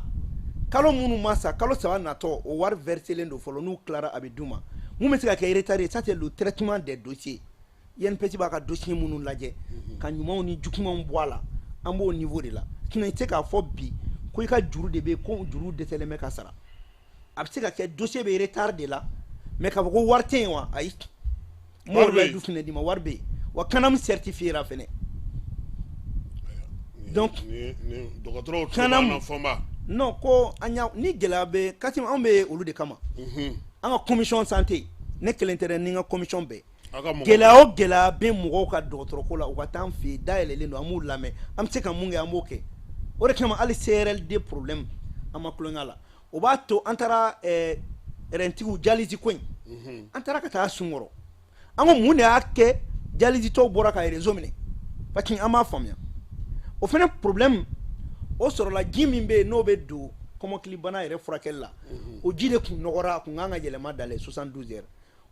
kalo minnu ma sa, kalo 3 natɔ, o wari verselen don fɔlɔ. N'u tilara, a bɛ d'u ma. Mun bɛ se ka kɛ retard ye, ça c'est le traitement des dossiers. INPS b'a ka dossier minnu lajɛ ka ɲumanw ni jugumanw bɔ a la, an b'o niveau de la. Sinon i tɛ se k'a fɔ bi ko i ka juru de bɛ yen, ko juru dɛsɛlen bɛ ka sara. A bɛ se ka kɛ dossier bɛ retard de la, mais k'a fɔ ko wari tɛ yen wa, ayi. M'o Wari bɛ yen. Layidu fɛnɛ d'i ma, wari bɛ yen wa, CANAM certifié ra fɛnɛ. Donc Ni dɔgɔtɔrɔw tulo CANAM b'an na, Fɔnba. Non, ko an y'a ni gɛlɛya bɛ Kasim, anw bɛ olu de kama. An ka commission santé, ne kelen tɛ dɛ, ni n ka commission bɛɛ. Aw ka mɔgɔw. Gɛlɛya o gɛlɛya bɛ mɔgɔw ka dɔgɔtɔrɔko la, u ka taa an fɛ yen, dayɛlɛlen don, an b'u lamɛn. An bɛ se ka mun kɛ, an b'o kɛ. O de kama hali CRLD problème, an ma tulonkɛ a la. O b'a to an taara rɛntigiw dialyse ko in, an taara ka taa sunkɔrɔ. An ko mun de y'a kɛ dialyse tɔw bɔra ka réseau minɛ? Parce que an m'a faamuya. O fana problème o sɔrɔla, ji min bɛ yen n'o bɛ don kɔmɔkilibana yɛrɛ furakɛli la, o ji de kun nɔgɔra, a kun kan ka yɛlɛma dans les 72 heures.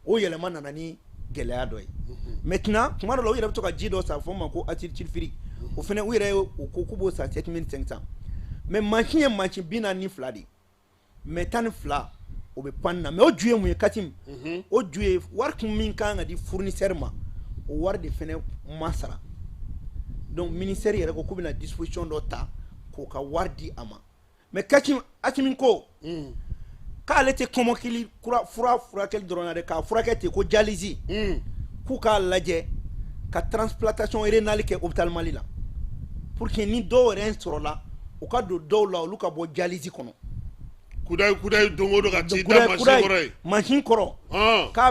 O yɛlɛma nana ni gɛlɛya dɔ ye. Maintenant, tuma dɔ la, u yɛrɛ bɛ to ka ji dɔ san, fɔ ma ko acide sulfurique. O fana, u yɛrɛ ye o ko k'u b'o san 7500, mais mansin ye mansin 42 de ye, mais 12 o bɛ panne na. Mais o ju ye mun ye, Kasim? O ju ye wari kun min kan ka di fournisseur ma, o wari de fana ma sara. Donc ministère yɛrɛ ko k'u bɛna disposition dɔ ta k'o ka wari di a ma. Mais Kasim, Asimi ko k'ale tɛ kɔmɔkili kura fura furakɛli dɔrɔn na dɛ, k'a furakɛ ten ko dialyse, k'u k'a lajɛ ka transplantation rénale kɛ hôpital Mali la, pour que ni dɔw yɛrɛ sɔrɔla, u ka don dɔw la, olu ka bɔ dialyse kɔnɔ. Kudayi kudayi, don o don ka t'i da mansin kɔrɔ yen. Mansin kɔrɔ k'a